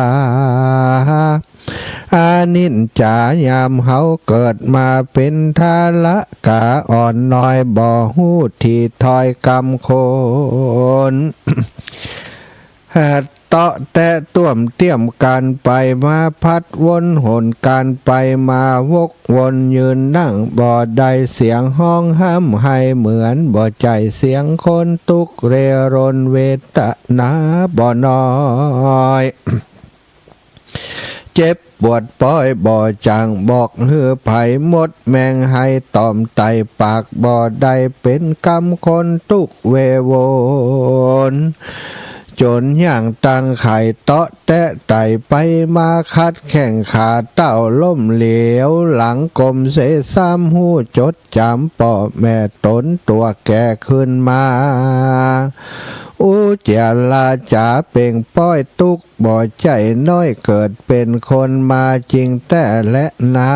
อนิจจ๋า ยามเฮาเกิดมาเป๋นทารกาอ่อนน้อย บ่ฮู้ตี้ถ้อยกำคน เตาะแตะต้วมเตี้ยมกั๋นไปมา ผัดวนหนกั๋นไปมา วกวนยืนนั่งบ่ได้ เสียงฮ้องฮ่ำไห้เหมือนบ่ใจ้เสียงคน ตุ๊กข์เร่ร่อนเวทนาบ่น้อย เจ็บปวดป้อยบ่จาง บอกหื้อใผหมดแมง ไห้ต่อมไตปากบ่ได้ เป๋นกำคนตุ๊กข์เววน จ๋นย่างตั้งไข่เตาะแตะไต่ไปมา ขัดแข้งขาต้าวล้มเหลว หลังก้มเสซ้ำ ฮู้จดจ๋ำป้อแม่ต๋น ตั้วแก่ขึ้นมา อุจจาราจ๋าเป่งป้อยตุ๊กข์ บ่ใจ้น้อย เกิดเป๋นคนมาจริงแต๊แลนา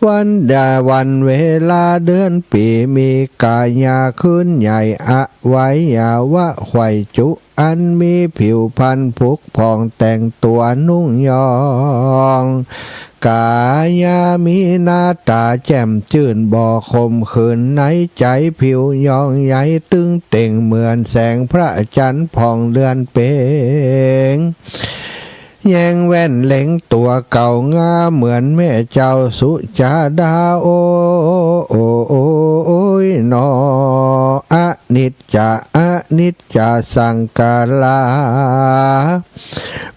วันเดือนวันเวลาเดือนปี๋ มีก๋ายาขึ้นใหญ่ อวัยวะไขว่จุ อันมีผิวพรรณผุผ่องแต่งตั๋วนุ่งยอง ก๋ายามีหน้าต๋าแจ่มจื้น บ่ข่มขืนในใจ๋ ผิวยองใยตึงเต่ง เหมือนแสงพระจันทร์ผ่องเดือนเพ็ญ แยงแว่นเล็งตั๋วเก่างาม เหมือนแม่เจ้าสุจาดา โอ้ โอ้ โอ้ยหนอ อนิจจา อนิจจาสังขารา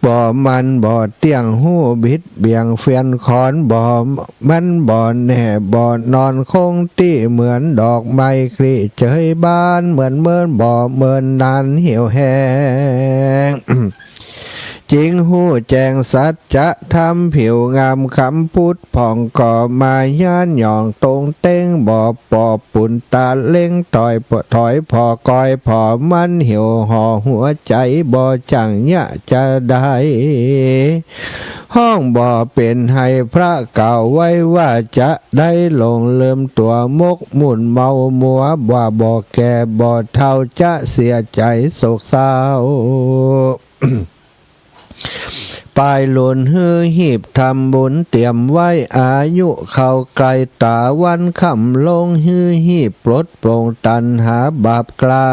บ่มั่นบ่เตี้ยง ฮู้บิดเบี่ยงเฟียนคอน บ่มั่นบ่แน่บ่นอนคงตี้ เหมือนดอกไม้คลี่เจยบาน เหมือนเมินบ่เมินนานเหี่ยวแห้ง จึงฮู้แจ้งสัจธรรม ผิวงามคำผุดผ่อง ก็มาย้านหย่องตรงเต็ง บ่ปอปุนตาเล็ง ถอยผ่อ ถอยผ่อกอยผ่อมัน เหี่ยวห่อหัวใจ๋ บ่จั่งเยียะจะได้ ฮ้องบ่เป๋น ไห้พระกล่าวไว้ว่า จะได้หลงลืมตั๋ว หมกมุ่นเมามัว ว่าบ่แก่บ่เฒ่า จะเสียใจ๋โศกเศร้า ปายหลุนหื้อฮีบทำบุญเตรียมไว้ อายุเข้าใกล้ต๋าวันค่ำลง หื้อฮีบปลดปลงตัณหาบาปกล้า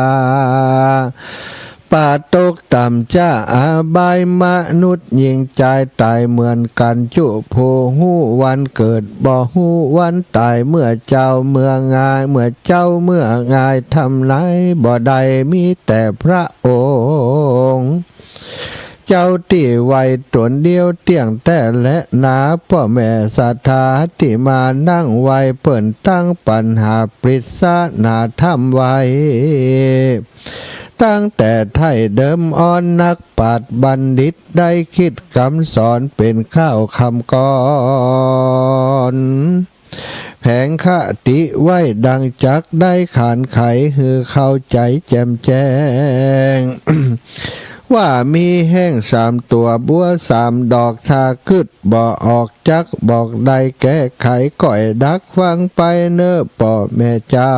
ปาตกต่ำจ้าอบาย มนุษย์หญิงจายต๋ายเหมือนกั๋นจุ ผู้ฮู้วันเกิดบ่ฮู้วันต๋าย เมื่อเจ้าเมื่องาย เมื่อเจ้าเมื่องาย ทำนายบ่ได้ มีแต่พระองค์ เจ้าตี้ไว้ต๋นเดียวเตี้ยงแต๊แลนา ป้อแม่ศรัทธาตี้มานั่งไหว้ เปิ้นตั้งปัญหาปริศนาธรรมไว้ ตั้งแต่ไถ่เดิมอ้อน นักปราชญ์บัณฑิตได้คิดกำสอน เป๋นข้าวคำก่อน แผงคติไว้ดังจักได้ขานไข หื้อเข้าใจ๋แจ่มแจ้ง ว่ามีแห้งสามตั๋ว บัวสามดอก ถ้ากึ๊ดบ่ออกจักบอกได้แก้ไข ก้อยดักฟังไปเน่อป้อแม่เจ้า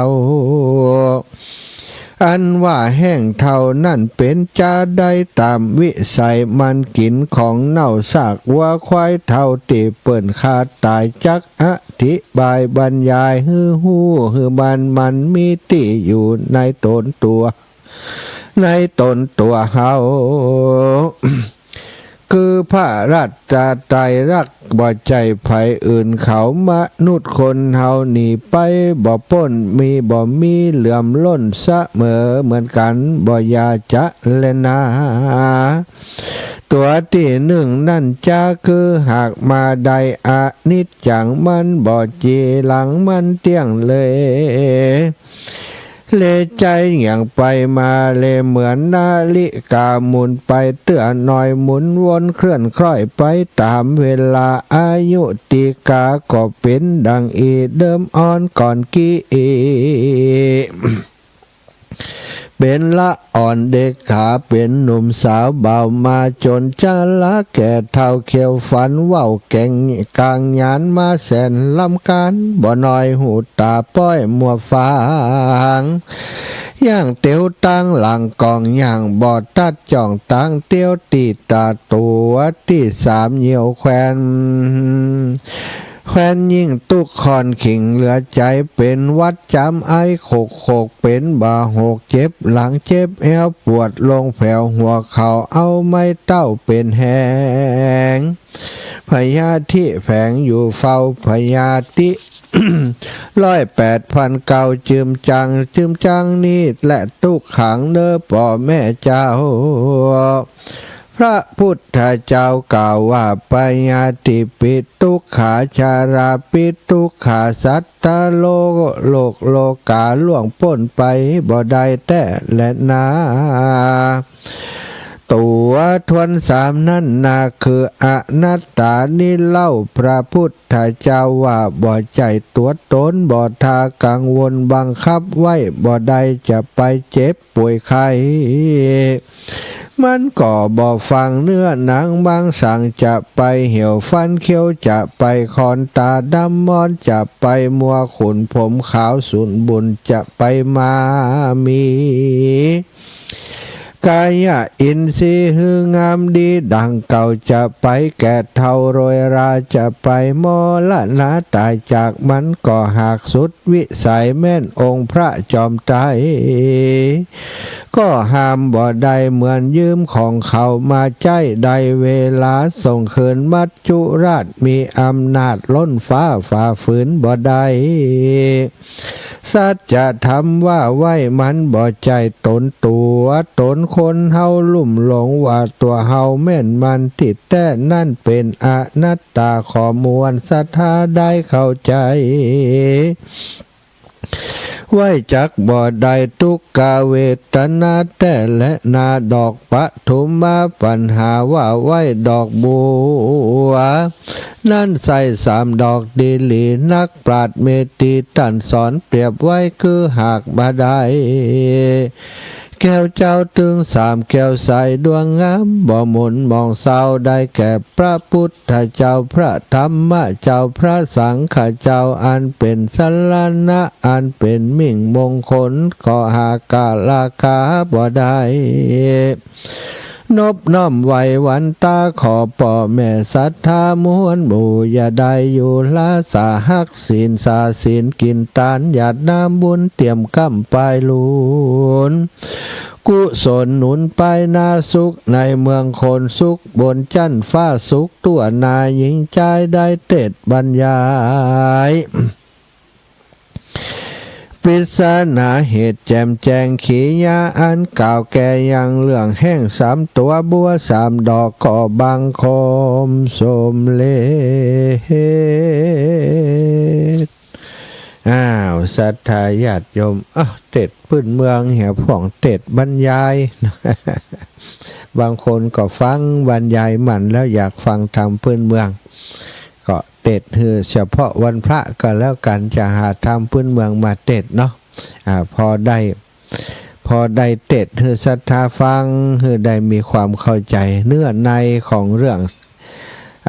อันว่าแห้งเท่านั้นเป๋นจาใด ต๋ามวิสัยมันกิ๋นของเน่า ซากวัวควายเฒ่าตี้เปิ้นฆ่าต๋าย จักอธิบายบรรยายหื้อฮู้ หื้อมัน มันมีตี้อยู่ในต๋นตั๋ว ในต๋นตั๋วเฮา คือพระรัตนตรัยรัก บ่ใจ้ใผอื่นเขา มนุษย์คนเฮาหนีไปบ่ป๊น มีบ่มีเหลื่อมล้นเสมอเหมือนกั๋น บ่อย่าจะแลนา ตั๋วตี้นึ่งนั้นจา คือหากมาได้ อนิจจังมันบ่จีหลัง มันเตี้ยงเลย เลใจอย่างไปมาเล เหมือนนาฬิกาหมุนไปเตื้อหน่อย หมุนวนเคลื่อนคล้อยไปต๋ามเวลา อายุติกาก็เป๋นดังอี้ เดิมอ้อนก่อนกี้อี้ เป๋นละอ่อนเด็กขา เป๋นหนุ่มสาวบ่าวมา จ๋นชราแก่เฒ่าเขียวฝัน เว้าแก่งกลางหญานมาแสนล้ำกาญ บ่น้อยหูต๋าป้อยมัวฟัง ย่างเตียวตางหลังก่อง ย่างบ่ตัดจ้องตางเตียว ตี้ต๋าตั๋วตี้สามเหยี่ยวแควน แควนยิ่งตุ๊กข์ค่อนขิงเหลือใจ๋ เป๋นหวัดจามไอโขกโขก เป๋นบ่าหกเจ็บหลังเจ็บแอว ปวดลงแผวหัวเข่า เอาไม้เต้าเป๋นแฮง พยาธิแฝงอยู่เฝ้าพยาธิ ร้อยแปดพันเก้า จืมจัง จืมจังนี้แหละตุ๊กขังเน่อป้อแม่เจ้า พระพุทธเจ้ากล่าวว่า พยาธิปิตุกขา ชราปิตุกขา สัตว์โลก โลกโลกาล่วงป๊นไปบ่ได้แต๊แลนา ตั๋วทวนสามนั้นนา คืออนัตตานี้เล่า พระพุทธเจ้าว่า บ่ใจ้ตั๋วต๋น บ่ถ้ากังวลบังคับไว้บ่ได้ จะไปเจ็บป่วยไข้ มันก็บ่ฟัง เนื้อหนังมังสังจะไปเหี่ยว ฟันเขียวจะไปคอน ตาดำมอดจะไปมัว ขนผมขาวสูญบุญจะไปมามี กายะอินทรีย์หื้องามดีดังเก่า จะไปแก่เฒ่าโรยรา จะไปมรณะต๋ายจาก มันก็หากสุดวิสัย แม่นองค์พระจอมไตร ก็ห้ามบ่ได้ เหมือนยืมของเขามาใจ๊ ได้เวลาส่งคืน มัจจุราชมีอำนาจล้นฟ้า ฝ่าฝืนบ่ได้ สัจธรรมว่าไว้มันบ่ใจ้ต๋นตั๋วต๋น คนเฮาลุ่มหลงว่าตั๋วเฮาแม่นมัน ตี้แต๊นั้นเป๋นอนัตตา ขอมวลศรัทธาได้เข้าใจ้ ไว้จักบ่ได้ ทุกขเวทนาแต๊แลนา ดอกปทุมมาปัญหาว่าไว้ดอกบัว นั้นใส่สามดอกดีหลีนัก ปราชญ์เมธีต้านสอน เปรียบไว้คือหากบ่ได้ แก้วเจ้าตึงสามแก้วใสดวงงาม บ่หม่นหมองเศร้า ได้แก่พระพุทธเจ้า พระธรรมเจ้า พระสังฆเจ้า อันเป๋นสรณะ อันเป๋นมิ่งมงคล ก็หากราคาบ่ได้ นบน้อมไหว้วันตา ขอป้อแม่ศรัทธามวลหมู่ อย่าได้อยู่ลาสาฮักศีลสาศีล กิ๋นตานหยาดน้ำบุญ เตรียมกำปายหลุน กุศลหนุนไปหน้าสุขในเมืองคน สุขบนจั๊นฟ้า สุขตั๋วหน้าหญิงจาย ได้เตสน์บรรยาย ปริศนาเหตุแจ่มแจ้งขียา อันกล่าวแก่ยังเรื่องแห้งสามตั๋วบัวสามดอก ก็บังคมสมเร็จ อ้าว ศรัทธาญาติโยม อ้าว เตสน์พื้นเมืองเหียพ่อง เตสน์บรรยาย บางคนก็ฟังบรรยายมันแล้วอยากฟังธรรมพื้นเมือง ก็เตสน์หื้อเฉพาะวันพระก็แล้วกั๋น จะหาธรรมพื้นเมืองมาเตสน์เนาะ อ่า พอได้ พอได้เตสน์หื้อศรัทธาฟัง หื้อได้มีความเข้าใจ๋เนื้อในของเรื่อง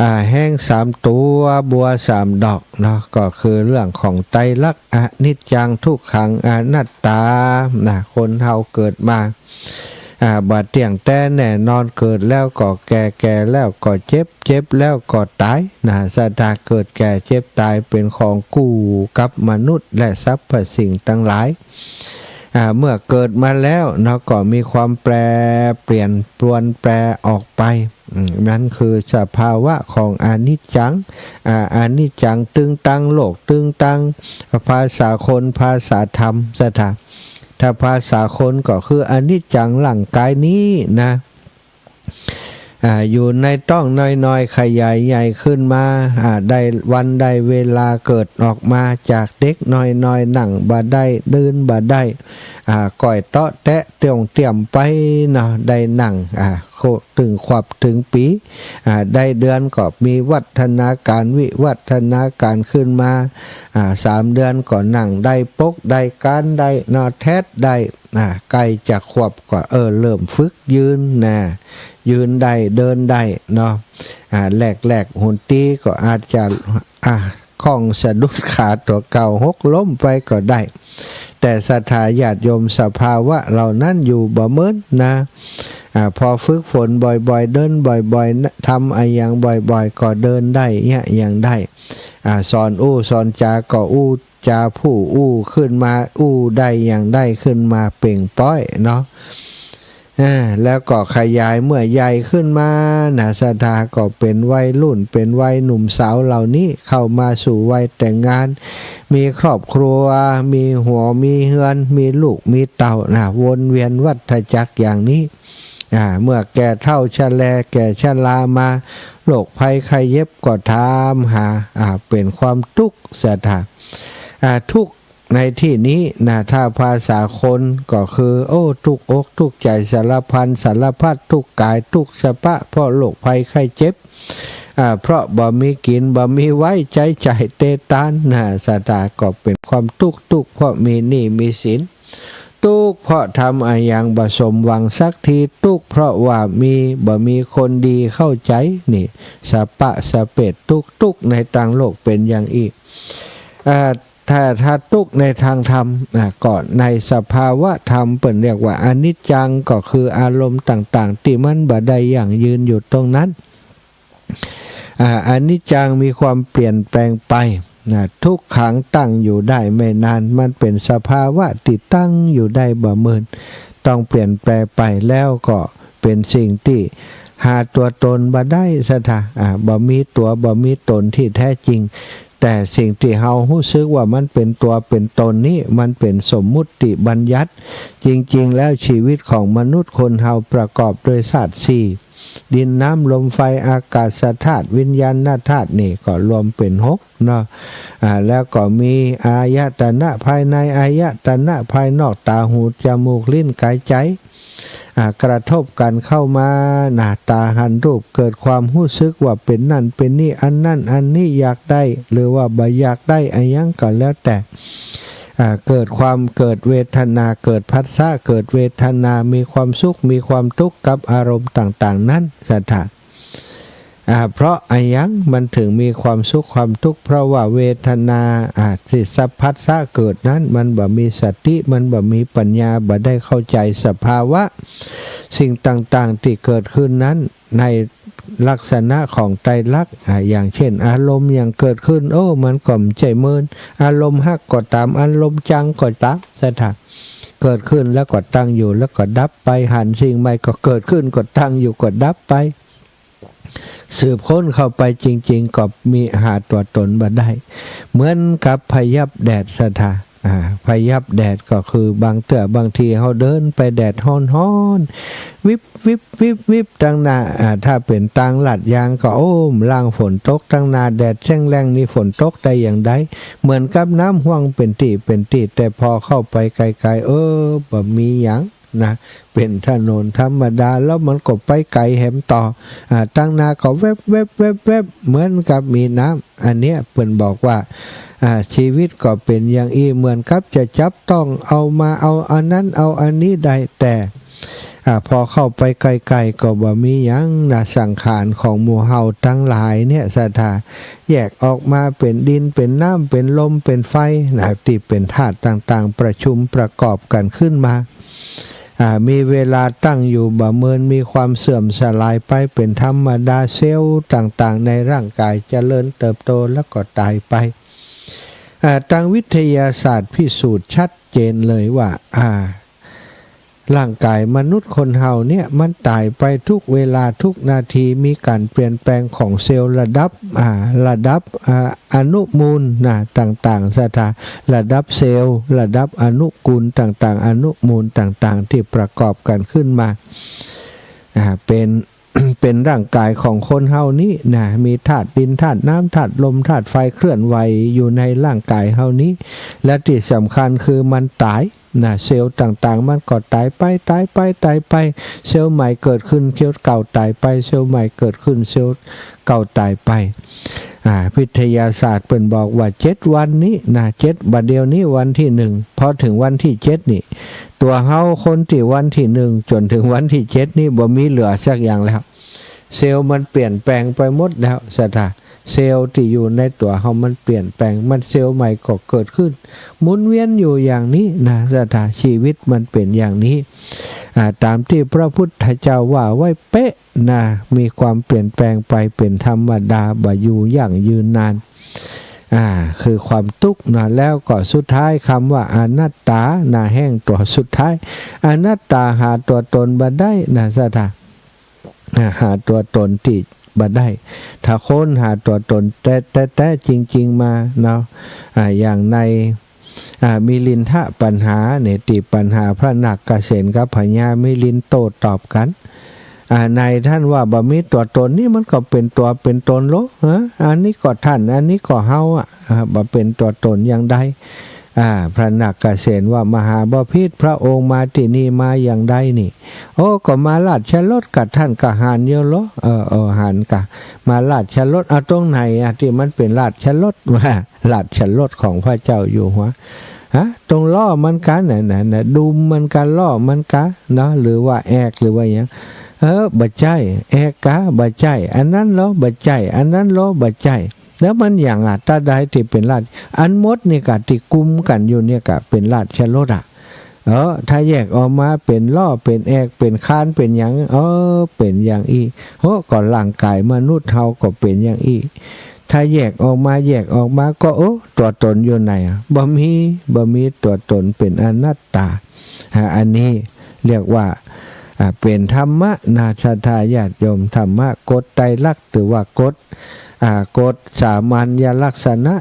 อ่า แห้งสามตั๋วบัวสามดอกเนาะ ก็คือเรื่องของไตรลักษณ์ อนิจจัง ทุกขัง อนัตตา นะ คนเฮาเกิดมา อ่า บ่เตี้ยงแต๊แน่นอน เกิดแล้วก็แก่ แก่แล้วก็เจ็บ เจ็บแล้วก็ต๋าย นะ ศรัทธา เกิดแก่เจ็บต๋ายเป๋นของคู่กับมนุษย์และสรรพสิ่งตังหลาย อ่า เมื่อเกิดมาแล้วเนาะ ก็มีความแปรเปลี่ยนปรวนแปรออกไป อืม นั้นคือสภาวะของอนิจจัง อ่า อนิจจังตึงตัง โลกตึงตัง ภาษาคน ภาษาธรรม ศรัทธา ถ้าภาษาคนก็คืออนิจจังร่างกายนี้นะ อ่า อยู่ในต๊องน้อยๆ ขยายใหญ่ขึ้นมา อ่า ได้วันได้เวลาเกิดออกมาจากเด็กน้อยๆ นั่งบ่ได้ เดินบ่ได้ อ่า ก้อยเต๊าะแตะเตี้ยงเตี้ยมไปเนาะ ได้นั่ง อ่า โค ตึงขวบตึงปี๋ อ่า ได้เดือนก็มีวัฒนาการ วิวัฒนาการขึ้นมา อ่า สามเดือนก็นั่งได้ ปกได้ ก๋านได้เนาะ แทดได้ อ่า ใก้จะขวบก็ เออ เริ่มฝึกยืนนะ ยืนได้ เดินได้เนาะ อ่า แรกๆ หนตี้ก็อาจจะ อ่า ข้องสะดุดขาตั๋วเก่า หกล้มไปก็ได้ แต่ศรัทธาญาติโยม สภาวะเหล่านั้นอยู่บ่เหมือนนะ อ่า พอฝึกฝนบ่อยๆ เดินบ่อยๆ นะ ทำอะหยังบ่อยๆ ก็เดินได้ เยียะหยังได้ อ่า สอนอู้สอนจาก็อู้จาผู้อู้ขึ้นมา อู้ได้หยังได้ขึ้นมาเป่งป๊อยเนาะ อ่า แล้วก็ขยายเมื่อใหญ่ขึ้นมานะ ศรัทธาก็เป๋นวัยรุ่น เป๋นวัยหนุ่มสาวเหล่านี้ เข้ามาสู่วัยแต่งงาน มีครอบครัว มีหัว มีเฮือน มีลูก มีเต้านะ วนเวียนวัฏจักรอย่างนี้ อ่า เมื่อแก่เฒ่าชะแล แก่ชรามา โรคภัยไข้เจ็บก็ถามหา อ่า เป๋นความตุ๊กข์ ศรัทธา อ่า ตุ๊กข์ ในตี้นี้นะ ถ้าภาษาคนก็คือ โอ้ ตุ๊กอกตุ๊กใจ๋สารพันสารพัด ตุ๊กข์ก๋ายตุ๊กข์สะป๊ะ เพราะโรคภัยไข้เจ็บ อ่า เพราะบ่มีกิ๋น บ่มีไว้ใจ๊จ่ายเตตานนะ ศรัทธา ก็เป๋นความตุ๊กข์ ตุ๊กข์เพราะมีหนี้มีสิน ตุ๊กข์เพราะทำอะหยังบ่สมหวังสักที ตุ๊กข์เพราะว่ามี บ่มีคนดีเข้าใจ๋ นี่ สะปะสะเปดตุ๊กข์ ตุ๊กข์ในตางโลกเป๋นอย่างอี้ อ่า ถ้า ถ้าตุ๊กข์ในตางธรรม อ่า ก็ในสภาวะธรรมเปิ้นเรียกว่าอนิจจัง ก็คืออารมณ์ต่างๆ ตี้มันบ่ได้ยั่งยืนอยู่ตรงนั้น อ่า อนิจจังมีความเปลี่ยนแปลงไป นะ ทุกขังตั้งอยู่ได้ไม่นาน มันเป๋นสภาวะตี้ตั้งอยู่ได้บ่เมิน ต้องเปลี่ยนแปลงไป แล้วก็เป๋นสิ่งตี้หาตั๋วตนบ่ได้ ศรัทธา อ่า บ่มีตั๋ว บ่มีต๋นตี้แท้จริง แต่สิ่งตี้เฮาฮู้สึกว่ามันเป๋นตั๋วเป๋นต๋นนี้ มันเป๋นสมมุติบัญญัติ จริงๆ แล้วชีวิตของมนุษย์คนเฮาประกอบด้วยธาตุสี่ ดิน น้ำ ลม ไฟ อากาศธาตุ วิญญาณธาตุ นี่ก็รวมเป๋นหกเนาะ อ่า แล้วก็มีอายตนะภายใน อายตนะภายนอก ต๋า หู จมูก ลิ้น ก๋าย ใจ๋ อ่า กระทบกั๋นเข้ามา นะ ต๋าหันรูป เกิดความฮู้สึกว่าเป๋นนั่นเป๋นนี่ อันนั้นอันนี้ อยากได้ หรือว่าบ่อยากได้ อะหยังก็แล้วแต่ อ่า เกิดความ เกิดเวทนา เกิดผัสสะ เกิดเวทนา มีความสุข มีความทุกข์กับอารมณ์ต่างๆ นั้น ศรัทธา อ่า เพราะอะหยังมันถึงมีความสุขความทุกข์ เพราะว่าเวทนา อ่า ตี้สัมผัสสะเกิดนั้น มันบ่มีสติ มันบ่มีปัญญา บ่ได้เข้าใจ๋สภาวะสิ่งต่างๆ ตี้เกิดขึ้นนั้น ในลักษณะของไตรลักษณ์ อ่า อย่างเช่น อารมณ์หยังเกิดขึ้น โอ้ มันก็บ่ใจ้เมิน อารมณ์ฮักก็ต๋าม อารมณ์จังก็ต๋าม ศรัทธา เกิดขึ้นแล้วก็ตั้งอยู่ แล้วก็ดับไป หันสิ่งใหม่ก็เกิดขึ้น ก็ตั้งอยู่ ก็ดับไป สืบค้นเข้าไปจริงๆ ก็มีหาตั๋วตนบ่ได้ เหมือนกับพยับแดด ศรัทธา อ่า พยับแดดก็คือบางเตื้อบางทีเฮาเดินไปแดดฮ้อนๆ วิบวิบวิบวิบตังหน้า อ่า ถ้าเป๋นตางลาดยางก็ โอ้ ล่างฝนตกตังหน้า แดดแจ้งแล้งนี่ฝนตกได้อย่างใด เหมือนกับน้ำห้วงเป๋นตี้เป๋นตี้ แต่พอเข้าไปไกลๆ เออ บ่มีหยัง นะ เป๋นถนนธรรมดา แล้วมันก็ไปไก๋แหมต่อ อ่า ตังหน้าก็แวบแวบแวบแวบ เหมือนกับมีน้ำ อันเนี้ยเปิ้นบอกว่า อ่า ชีวิตก็เป๋นอย่างอี้ เหมือนกับจะจับต้องเอามา เอาอันนั้นเอาอันนี้ได้ แต่ อ่า พอเข้าไปใกล้ๆ ก็บ่มีหยังนะ สังขารของหมู่เฮาตังหลายเนี่ย ศรัทธา แยกออกมาเป๋นดิน เป๋นน้ำ เป๋นลม เป๋นไฟนะ ตี้เป๋นธาตุต่างๆ ประชุมประกอบกั๋นขึ้นมา อ่า มีเวลาตั้งอยู่บ่เมิน มีความเสื่อมสลายไปเป๋นธรรมดา เซลล์ต่างๆ ในร่างกายเจริญเติบโตแล้วก็ต๋ายไป อ่า ตางวิทยาศาสตร์พิสูจน์ชัดเจนเลยว่า อ่า ร่างกายมนุษย์คนเฮาเนี่ย มันต๋ายไปทุกเวลาทุกนาที มีก๋านเปลี่ยนแปลงของเซลล์ระดับ อ่า ระดับ อ่า อนุมูลนะ ต่างๆ ศรัทธา ระดับเซลล์ ระดับอนุกูลต่างๆ อนุมูลต่างๆ ตี้ประกอบกั๋นขึ้นมา อ่า เป๋น เป๋นร่างกายของคนเฮานี้นะ มีธาตุดิน ธาตุน้ำ ธาตุลม ธาตุไฟ เคลื่อนไหวอยู่ในร่างกายเฮานี้ และตี้สำคัญคือมันต๋ายนะ เซลล์ต่างๆ มันก็ต๋ายไป ต๋ายไป ต๋ายไป เซลล์ใหม่เกิดขึ้น เซลล์เก่าต๋ายไป เซลล์ใหม่เกิดขึ้น เซลล์เก่าต๋ายไป อ่า วิทยาศาสตร์เปิ้นบอกว่าเจ็ดวันนี้นะ เจ็ด บ่าเดี่ยวนี้วันตี้หนึ่ง พอเถิงวันตี้เจ็ดนี่ ตั๋วเฮาคนตี้วันตี้หนึ่งจ๋นเถิงวันตี้เจ็ดนี่ บ่มีเหลือสักอย่างแล้ว เซลล์มันเปลี่ยนแปลงไปหมดแล้ว ศรัทธา เซลล์ตี้อยู่ในตั๋วเฮามันเปลี่ยนแปลง มันเซลล์ใหม่ก็เกิดขึ้น หมุนเวียนอยู่อย่างนี้นะ ศรัทธา ชีวิตมันเป๋นอย่างนี้ อ่า ต๋ามตี้พระพุทธเจ้าว่าไว้เป๊ะนะ มีความเปลี่ยนแปลงไปเป๋นธรรมดา บ่อยู่ยั่งยืนนาน อ่า คือความตุ๊กข์นะ แล้วก็สุดท้ายกำว่าอนัตตานะ แห่งตั๋วสุดท้าย อนัตตาหาตั๋วตนบ่ได้นะ ศรัทธา อ่า หาตั๋วตนตี้บ่ได้ ถ้าคนหาตั๋วตนแต๊ๆ จริงๆ มาเนาะ อ่า อย่างใน อ่า มิลินทปัญหาเนี่ย ตี้ปัญหาพระนาคเษนกับพญามิลินโต้ตอบกั๋น อ่า ในต้านว่าบ่มีตั๋วตนนี่มันก็เป๋นตั๋วเป๋นตนโล ฮะ อันนี้ก็ต้าน อันนี้ก็เฮาอะ อ่า บ่เป๋นตั๋วตนอย่างใด อ่า พระนาคเษนว่ามหาบพิตร พระองค์มาตี้นี่มาอย่างใดนี่ โอ้ ก็มาราชรถ กะต้านกะหาญอยู่โล เออ เออ หันกะ มาราชรถ เอาตรงไหนอะตี้มันเป๋นราชรถ ว่าราชรถของพระเจ้าอยู่หัว ฮะ ตรงล้อมันกา น่ะ น่ะ น่ะ ดุมมันกา ล้อมันกา เนาะ หรือว่าแอก หรือว่าหยัง เออ บ่ใจ้ แอกกา บ่ใจ้ อันนั้นลอ บ่ใจ้ อันนั้นลอ บ่ใจ้ แล้วมันหยังอะ ตราใดตี้เป๋นราช อันหมดนี่กา ตี้กุมกั๋นอยู่เนี่ยกา เป๋นราชรสอะ เออ ถ้าแยกออกมาเป๋นล้อ เป๋นแอก เป๋นคาน เป๋นหยัง เออ เป๋นอย่างอี้ โห ก็ร่างก๋ายมนุษย์เฮาก็เป๋นอย่างอี้ ถ้าแยกออกมา แยกออกมาก็ โอ้ ตั๋วตนอยู่ไหนอะ บ่มี บ่มีตั๋วตน เป๋นอนัตตา อ่า อันนี้เรียกว่า อ่า เป๋นธรรมะนา ศรัทธาญาติโยม ธรรมะกฎไตรลักษณ์ หรือว่ากฎ อ่า กฎสามัญลักษณะ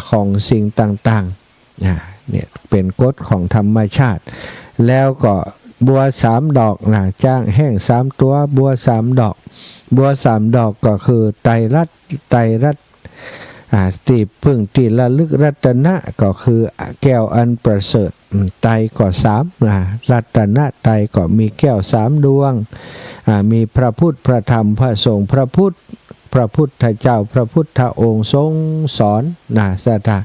ของสิ่งต่างๆ อ่า เนี่ยเป๋นกฎของธรรมชาติ แล้วก็บัวสามดอกนะ จ๊างแห้งสามตั๋ว บัวสามดอก บัวสามดอกก็คือไตรรัตน์ ไตรรัตน์ อ่า ตี้เปิ้งตี้ระลึก รัตนะก็คือแก้วอันประเสริฐ อืม ไตรก็สามนะ รัตนะไตรก็มีแก้วสามดวง อ่า มีพระพุทธ พระธรรม พระสงฆ์ พระพุทธ พระพุทธเจ้า พระพุทธองค์ทรงสอนนะ ศรัทธา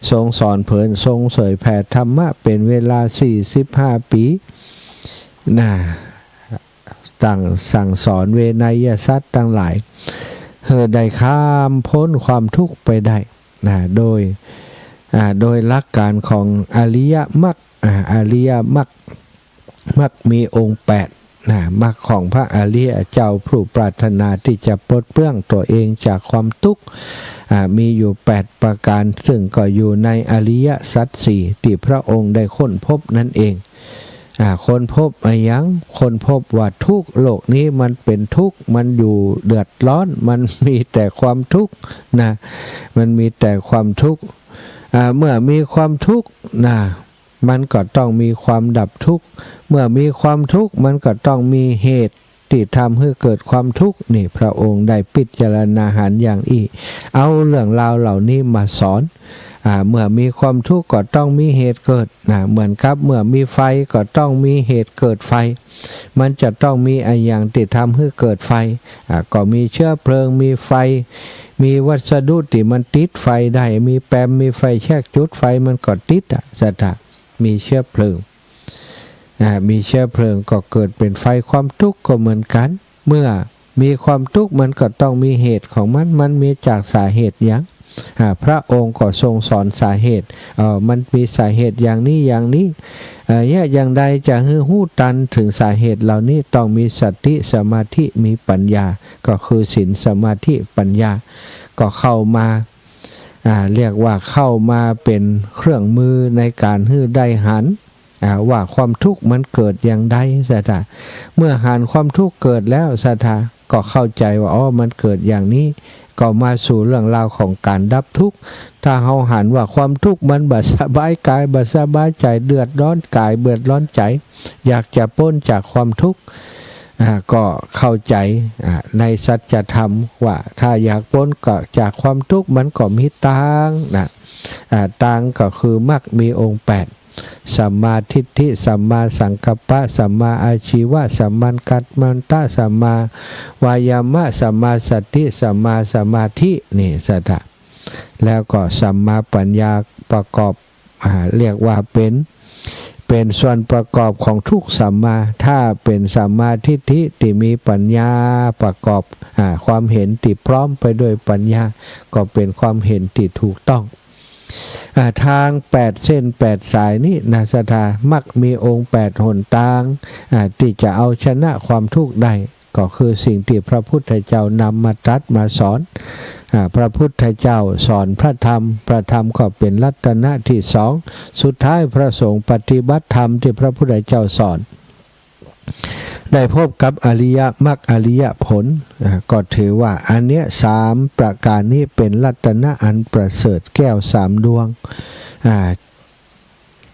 ทรงสอนเผย ทรงเผยแผ่ธรรมะเป๋นเวลาสี่สิบห้าปี๋นะ ตั้งสั่งสอนเวไนยสัตว์ตังหลาย หื้อได้ข้ามป๊นความทุกข์ไปได้นะ โดย อ่า โดยหลักการของอริยมรรค อ่า อริยมรรค มรรคมีองค์แปดนะ มรรคของพระอริยเจ้าผู้ปรารถนาตี้จะปลดเปลื้องตั๋วเองจากความทุกข์ อ่า มีอยู่แปดประก๋าน ซึ่งก็อยู่ในอริยสัจสี่ตี้พระองค์ได้ค้นพบนั่นเอง อ่า ค้นพบอะหยัง ค้นพบว่าทุกข์ โลกนี้มันเป๋นทุกข์ มันอยู่เดือดร้อน มันมีแต่ความทุกข์นะ มันมีแต่ความทุกข์ อ่า เมื่อมีความทุกข์นะ มันก็ต้องมีความดับทุกข์ เมื่อมีความทุกข์ มันก็ต้องมีเหตุตี้ทำหื้อเกิดความทุกข์ นี่พระองค์ได้พิจารณาหันอย่างอี้ เอาเรื่องราวเหล่านี้มาสอน อ่า เมื่อมีความทุกข์ก็ต้องมีเหตุเกิดนะ เหมือนกับเมื่อมีไฟก็ต้องมีเหตุเกิดไฟ มันจะต้องมีอะหยังตี้ทำหื้อเกิดไฟ อ่า ก็มีเชื้อเพลิง มีไฟ มีวัสดุตี้มันติดไฟได้ มีแปม มีไฟแช็กจุดไฟมันก็ติดอะ ศรัทธา มีเชื้อเพลิง อ่า มีเชื้อเพลิงก็เกิดเป๋นไฟ ความทุกข์ก็เหมือนกั๋น เมื่อมีความทุกข์มันก็ต้องมีเหตุของมัน มันมีจากสาเหตุหยัง อ่า พระองค์ก็ทรงสอนสาเหตุ เอ่อ มันมีสาเหตุอย่างนี้ อย่างนี้ เอ่อ เนี่ย อย่างใดจะหื้อฮู้ตันเถิงสาเหตุเหล่านี้ ต้องมีสติ สมาธิ มีปัญญา ก็คือศีล สมาธิ ปัญญา ก็เข้ามา อ่า เรียกว่าเข้ามาเป๋นเครื่องมือในก๋านหื้อได้หัน อ่า ว่าความทุกข์มันเกิดอย่างใด ศรัทธา เมื่อหันความทุกข์เกิดแล้ว ศรัทธา ก็เข้าใจ๋ว่า อ๋อ มันเกิดอย่างนี้ ก็มาสู่เรื่องราวของก๋านดับทุกข์ ถ้าเฮาหันว่าความทุกข์มันบ่สบายก๋าย บ่สบายใจ๋ เดือดร้อนก๋าย เดือดร้อนใจ๋ อยากจะป๊นจากความทุกข์ อ่า ก็เข้าใจ๋ อ่า ในสัจธรรมว่าถ้าอยากป๊นก็จากความทุกข์ มันก็มีตางนะ อ่า ตางก็คือมรรคมีองค์แปด สัมมาทิฏฐิ สัมมาสังกัปปะ สัมมาอาชีวะ สัมมากัมมันตะ สัมมาวายามะ สัมมาสติ สัมมาสมาธิ นี่ ศรัทธา แล้วก็สัมมาปัญญาประกอบ อ่า เรียกว่าเป๋น เป๋นส่วนประกอบของทุกสัมมา ถ้าเป๋นสัมมาทิฏฐิตี้มีปัญญาประกอบ อ่า ความเห็นตี้พร้อมไปด้วยปัญญา ก็เป๋นความเห็นตี้ถูกต้อง อ่า ตางแปดเส้นแปดสายนี้นะ ศรัทธา มรรคมีองค์แปดหนตาง อ่า ตี้จะเอาชนะความทุกข์ได้ ก็คือสิ่งตี้พระพุทธเจ้านำมาตรัสมาสอน อ่า พระพุทธเจ้าสอนพระธรรม พระธรรมก็เป๋นรัตนะตี้สอง สุดท้ายพระสงฆ์ปฏิบัติธรรมตี้พระพุทธเจ้าสอน ได้พบกับอริยมรรคอริยผล อ่า ก็ถือว่าอันเนี้ยสามประก๋านนี้เป๋นรัตนะอันประเสริฐ แก้วสามดวง อ่า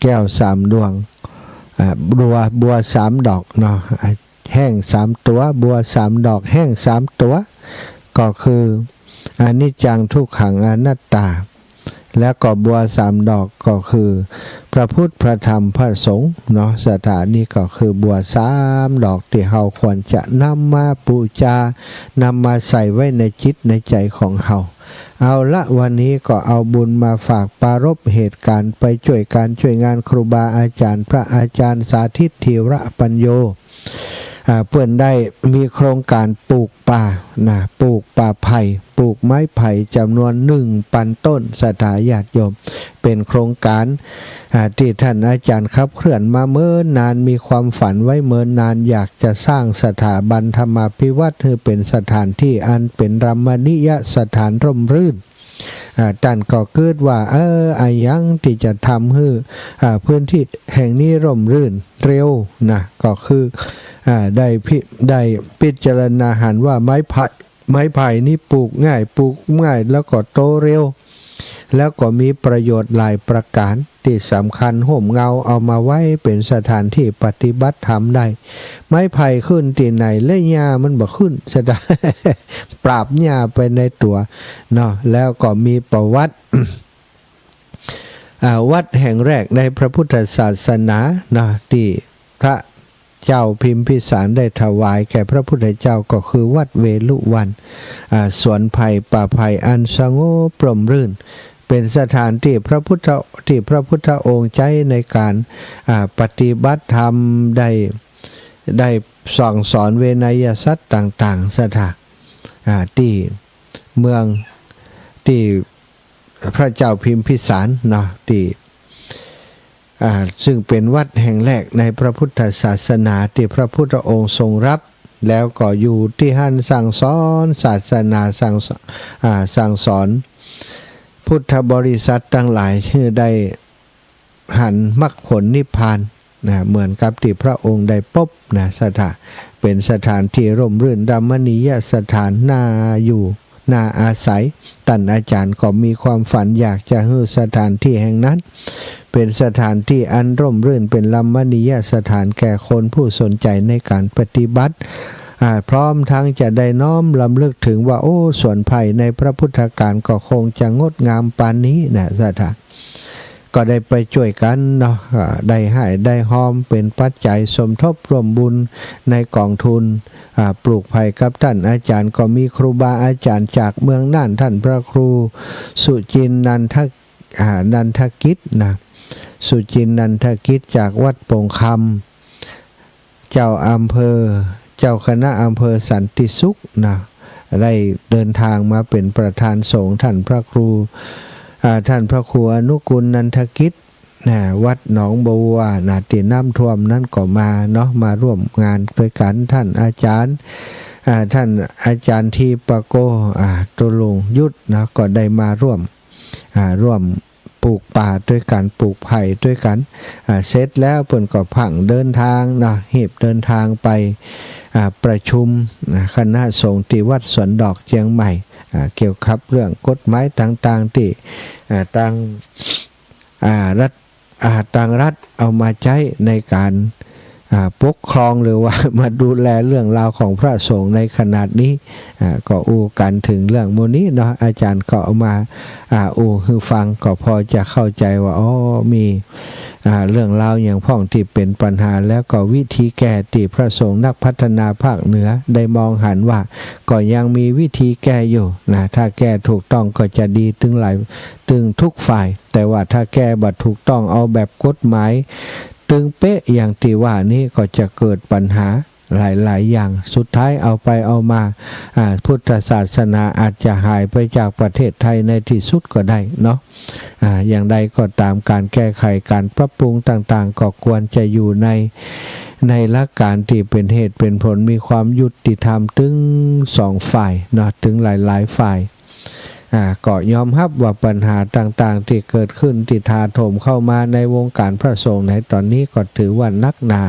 แก้วสามดวง อ่า บัว บัวสามดอกเนาะ อ่า แห้งสามตั๋ว บัวสามดอก แห้งสามตั๋ว ก็คืออนิจจัง ทุกขัง อนัตตา แล้วก็บัวสามดอกก็คือพระพุทธ พระธรรม พระสงฆ์เนาะ ศรัทธา นี่ก็คือบัวสามดอกตี้เฮาควรจะนำมาปู๋จา นำมาใส่ไว้ในจิตในใจ๋ของเฮา เอาละ วันนี้ก็เอาบุญมาฝากปรารภเหตุก๋ารณ์ไปจ้วยก๋านจ้วยงานครูบาอาจ๋ารย์ พระอาจ๋ารย์สาธิต ธีระปัญโญ อ่า เปิ้นได้มีโครงก๋านปลูกป่านะ ปลูกป่าไผ่ ปลูกไม้ไผ่จ๋ำนวนหนึ่งปันต้น ศรัทธาญาติโยม เป๋นโครงก๋าน อ่า ตี้ต้านอาจ๋ารย์ขับเคลื่อนมาเมินนาน มีความฝันไว้เมินนาน อยากจะสร้างสถาบันธรรมาภิวัฒน์หื้อเป๋นสถานตี้อันเป๋นรมณียสถานร่มรื่น อ่า ต้านก็กึ๊ดว่า เออ อะหยังตี้จะทำหื้อ อ่า พื้นตี้แห่งนี้ร่มรื่นเร็วนะ ก็คือ อ่า ได้พิ- ได้พิจารณาหันว่าไม้ไผ่ ไม้ไผ่นี้ปลูกง่าย ปลูกง่ายแล้วก็โตเร็ว แล้วก็มีประโยชน์หลายประก๋าน ตี้สำคัญฮ่มเงาเอามาไว้เป๋นสถานตี้ปฏิบัติธรรมได้ ไม้ไผ่ขึ้นตี้ไหน และหญ้ามันบ่ขึ้น ศรัทธา ปราบหญ้าไปในตั๋วเนาะ แล้วก็มีประวัติ อ่า วัดแห่งแรกในพระพุทธศาสนาเนาะ ตี้พระเจ้าพิมพิสารได้ถวายแก่พระพุทธเจ้าก็คือวัดเวฬุวัน อ่า สวนไผ่ป่าไผ่อันสงบร่มรื่น เป๋นสถานตี้พระพุทธ- ตี้พระพุทธองค์ใจ๊ในก๋าน อ่า ปฏิบัติธรรม ได้- ได้สั่งสอนวินัยสัตว์ต่างๆ ศรัทธา อ่า ตี้เมือง ตี้พระเจ้าพิมพิสารเนาะ ตี้ อ่า ซึ่งเป๋นวัดแห่งแรกในพระพุทธศาสนาตี้พระพุทธองค์ทรงรับ แล้วก็อยู่ตี้หั้นสั่งสอนศาสนา สั่งส- อ่า สั่งสอนพุทธบริษัทตังหลายหื้อได้หันมรรคผลนิพพานนะ เหมือนกับตี้พระองค์ได้ปบนะ ศรัทธา เป๋นสถานตี้ร่มรื่นรมณียสถาน น่าอยู่ น่าอาศัย ต้านอาจ๋ารย์ก็มีความฝันอยากจะหื้อสถานตี้แห่งนั้น เป๋นสถานตี้อันร่มรื่น เป๋นรมณียสถานแก่คนผู้สนใจ๋ในก๋านปฏิบัติ อ่า พร้อมทั้งจะได้น้อมรำลึกเถิงว่า โอ้ สวนไผ่ในพระพุทธกาลก็คงจะงดงามปานนี้นะ ศรัทธา ก็ได้ไปจ้วยกั๋นเนาะ อ่า ได้ฮ้ายได้ฮอมเป๋นปัจจัยสมทบร่วมบุญในก๋องทุน อ่า ปลูกไผ่กับต้านอาจ๋ารย์ ก็มีครูบาอาจ๋ารย์จากเมืองน่าน ต้านพระครูสุจินนันท- อ่า นันทกิจนะ สุจินนันทกิจจากวัดโป่งคำ เจ้าอำเภอ เจ้าคณะอำเภอสันติสุขนะ ได้เดินทางมาเป๋นประธานสงฆ์ ต้านพระครู อ่า ต้านพระครูอนุกูลนันทกิจนะ วัดหนองบัวนะ ตี้น้ำท่วมนั้นก็มาเนาะ มาร่วมงานตวยกั๋น ต้านอาจ๋ารย์ อ่า ต้านอาจ๋ารย์ทีปะโก อ่า ตุลุงยุทธนะ ก็ได้มาร่วม อ่า ร่วมปลูกป่าตวยกั๋น ปลูกไผ่ตวยกั๋น อ่า เสร็จแล้วเปิ้นก็พรั่งเดินทางเนาะ ฮีบเดินทางไป อ่า ประชุม อ่า คณะสงฆ์ตี้วัดสวนดอกเจียงใหม่ อ่า เกี่ยวกับเรื่องกฎหมายต่างๆ ตี้ อ่า ตาง อ่า รัฐ- อ่า ตางรัฐเอามาใจ๊ในก๋าน อ่า ปกครอง หรือว่ามาดูแลเรื่องราวของพระสงฆ์ในขนาดนี้ อ่า ก็อู้กั๋นเถิงเรื่องหมู่นี้เนาะ อาจ๋ารย์ก็เอามา อ่า อู้หื้อฟัง ก็พอจะเข้าใจ๋ว่า อ๋อ มี อ่า เรื่องราวหยังพ่องตี้เป๋นปัญหา แล้วก็วิธีแก้ตี้พระสงฆ์นักพัฒนาภาคเหนือได้มองหันว่า ก็ยังมีวิธีแก้อยู่นะ ถ้าแก้ถูกต้องก็จะดีตึงหลาย- ตึงทุกฝ่าย แต่ว่าถ้าแก้บ่ถูกต้อง เอาแบบกฎหมายตึงเป๊ะอย่างตี้ว่านี้ ก็จะเกิดปัญหาหลายๆ อย่าง สุดท้ายเอาไปเอามา อ่า พุทธศาสนาอาจจะหายไปจากประเทศไทยในตี้สุดก็ได้เนาะ อ่า อย่างใดก็ต๋าม ก๋านแก้ไข ก๋านปรับปรุงต่างๆ ก็ควรจะอยู่ใน- ในหลักก๋านตี้เป๋นเหตุเป๋นผล มีความยุติธรรมตึงสองฝ่ายเนาะ ตึงหลายๆ ฝ่าย อ่า ก็ยอมฮับว่าปัญหาต่างๆ ตี้เกิดขึ้น ตี้ถาโถมเข้ามาในวงก๋านพระสงฆ์ในต๋อนนี้ ก็ถือว่านักหนา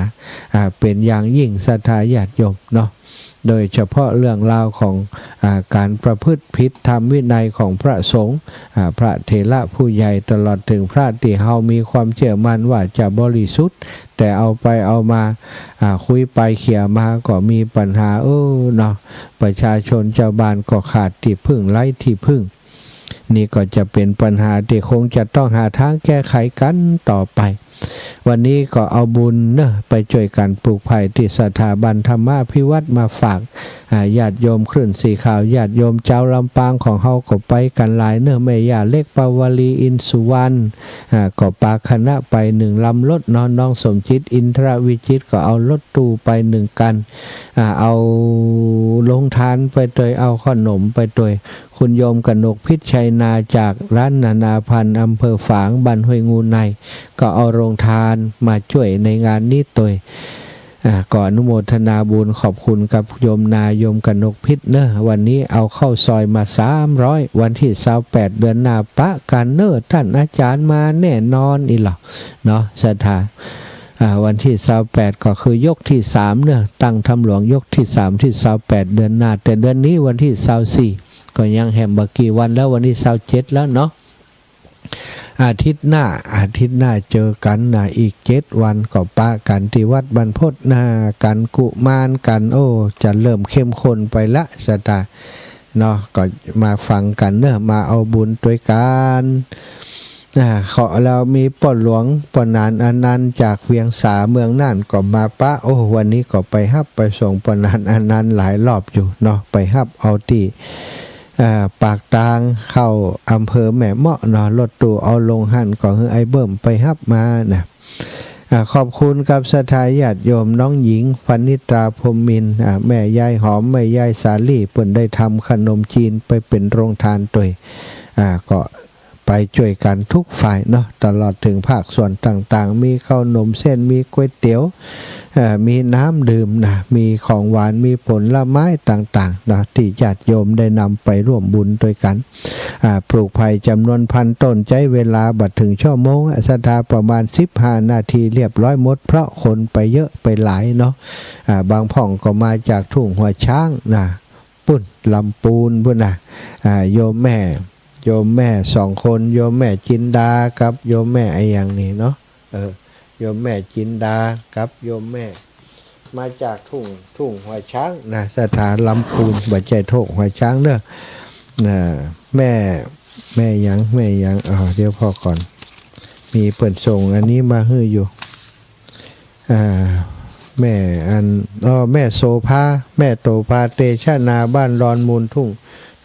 อ่า เป๋นอย่างยิ่ง ศรัทธาญาติโยมเนาะ โดยเฉพาะเรื่องราวของ อ่า ก๋านประพฤติผิดธรรมวินัยของพระสงฆ์ อ่า พระเถระผู้ใหญ่ ตลอดเถิงพระตี้เฮามีความเจื้อมั่นว่าจะบริสุทธิ์ แต่เอาไปเอามา อ่า คุยไปเขี่ยมาก็มีปัญหา เออ เนาะ ประชาชนจาวบ้านก็ขาดตี้พึ่ง ไร้ตี้พึ่ง นี่ก็จะเป๋นปัญหาตี้คงจะต้องหาตางแก้ไขกั๋นต่อไป วันนี้ก็เอาบุญเนาะ ไปจ้วยกั๋นปลูกไผ่ตี้สถาบันธรรมาภิวัฒน์มาฝาก อ่า ญาติโยมคลื่นสีขาว ญาติโยมจาวลำปางของเฮาก็ไปกั๋นหลายเนาะ แม่ย่าเล็กปาวลีอินทร์สุวรรณ อ่า ก็ปาคณะไปนึ่งลำรถเนาะ น้องสมจิตอินทรวิจิตรก็เอารถตู้ไปนึ่งคัน อ่า เอาโฮงทานไปตวย เอาเข้าหนมไปตวย คุณโยมกนกพิชชัยนาจากร้านนานาภัณฑ์อำเภอฝางบ้านห้วยงูใน ก็เอาโฮงทานมาจ้วยในงานนี้ตวย อ่า ก็อนุโมทนาบุญขอบคุณกับโยมนา โยมกนกพิชเนาะ วันนี้เอาข้าวซอยมาสามร้อย วันตี้ซาวแปดเดือนหน้าปะกั๋นเนาะ ต้านอาจ๋ารย์มาแน่นอนอี้หละเนาะ ศรัทธา อ่า วันตี้ซาวแปดก็คือยกตี้สามเนาะ ตั้งธรรมหลวงยกตี้สามตี้ซาวแปดเดือนหน้า แต่เดือนนี้วันตี้ซาวสี่ ก็ยังแหมบ่กี่วันแล้ว วันนี้ซาวเจ็ดแล้วเนาะ อาทิตย์หน้า อาทิตย์หน้าเจอกั๋นนะ อีกเจ็ดวันก็ปะกั๋นตี้วัดบรรพตนะ กั๋นกุมารกั๋น โอ้ จะเริ่มเข้มข้นไปละ ศรัทธาเนาะ ก็มาฟังกั๋นเนาะ มาเอาบุญตวยกั๋น อ่า ขอ แล้วมีป้อหลวง ป้อหนานอนันต์จากเวียงสาเมืองน่านก็มาปะ โอ้ วันนี้ก็ไปฮับไปส่งป้อหนานอนันต์หลายรอบอยู่เนาะ ไปฮับเอาตี้ อ่า ปากตางเข้าอำเภอแม่เมาะเนาะ รถตู้เอาลงหั้นก็หื้อไอ้เบิ่มไปฮับมานะ อ่า ขอบคุณกับศรัทธาญาติโยม น้องหญิง พนิตรา พรหมมินทร์ อ่า แม่ยายหอม แม่ยายสาลี่ เปิ้นได้ทำขนมจีนไปเป๋นโฮงทานตวย อ่า ก็ไปจ้วยกั๋นทุกฝ่ายเนาะ ตลอดเถิงภาคส่วนต่างๆ มีข้าวหนมเส้น มีก๋วยเตี๋ยว เอ่อ มีน้ำดื่มนะ มีของหวาน มีผลไม้ต่างๆ นะ ตี้ญาติโยมได้นำไปร่วมบุญตวยกั๋น อ่า ปลูกไผ่จ๋ำนวนพันต้น ใจ๊เวลาบ่เถิงชั่วโมง ศรัทธาประมาณสิบห้านาทีเรียบร้อยหมด เพราะคนไปเยอะไปหลายเนาะ อ่า บางพ่องก็มาจากทุ่งหัวช้างนะ ปู๊น ลำปูนปู๊นนะ อ่า โยมแม่ โยมแม่สองคน โยมแม่จินดากับโยมแม่อะหยังนี่เนาะ เออ โยมแม่จินดากับโยมแม่ มาจากทุ่ง ทุ่งหัวช้างนะ ศรัทธา ลำปูน บ่ใจ้ทุ่งหัวช้างเนาะ อ่า แม่ แม่หยัง แม่หยัง อ๋อ เดี๋ยวผ่อก่อน มีเปิ้นส่งอันนี้มาหื้ออยู่ อ่า แม่อัน อ้อ แม่โสภา แม่โสภา เตชะนา บ้านดอนมูลทุ่ง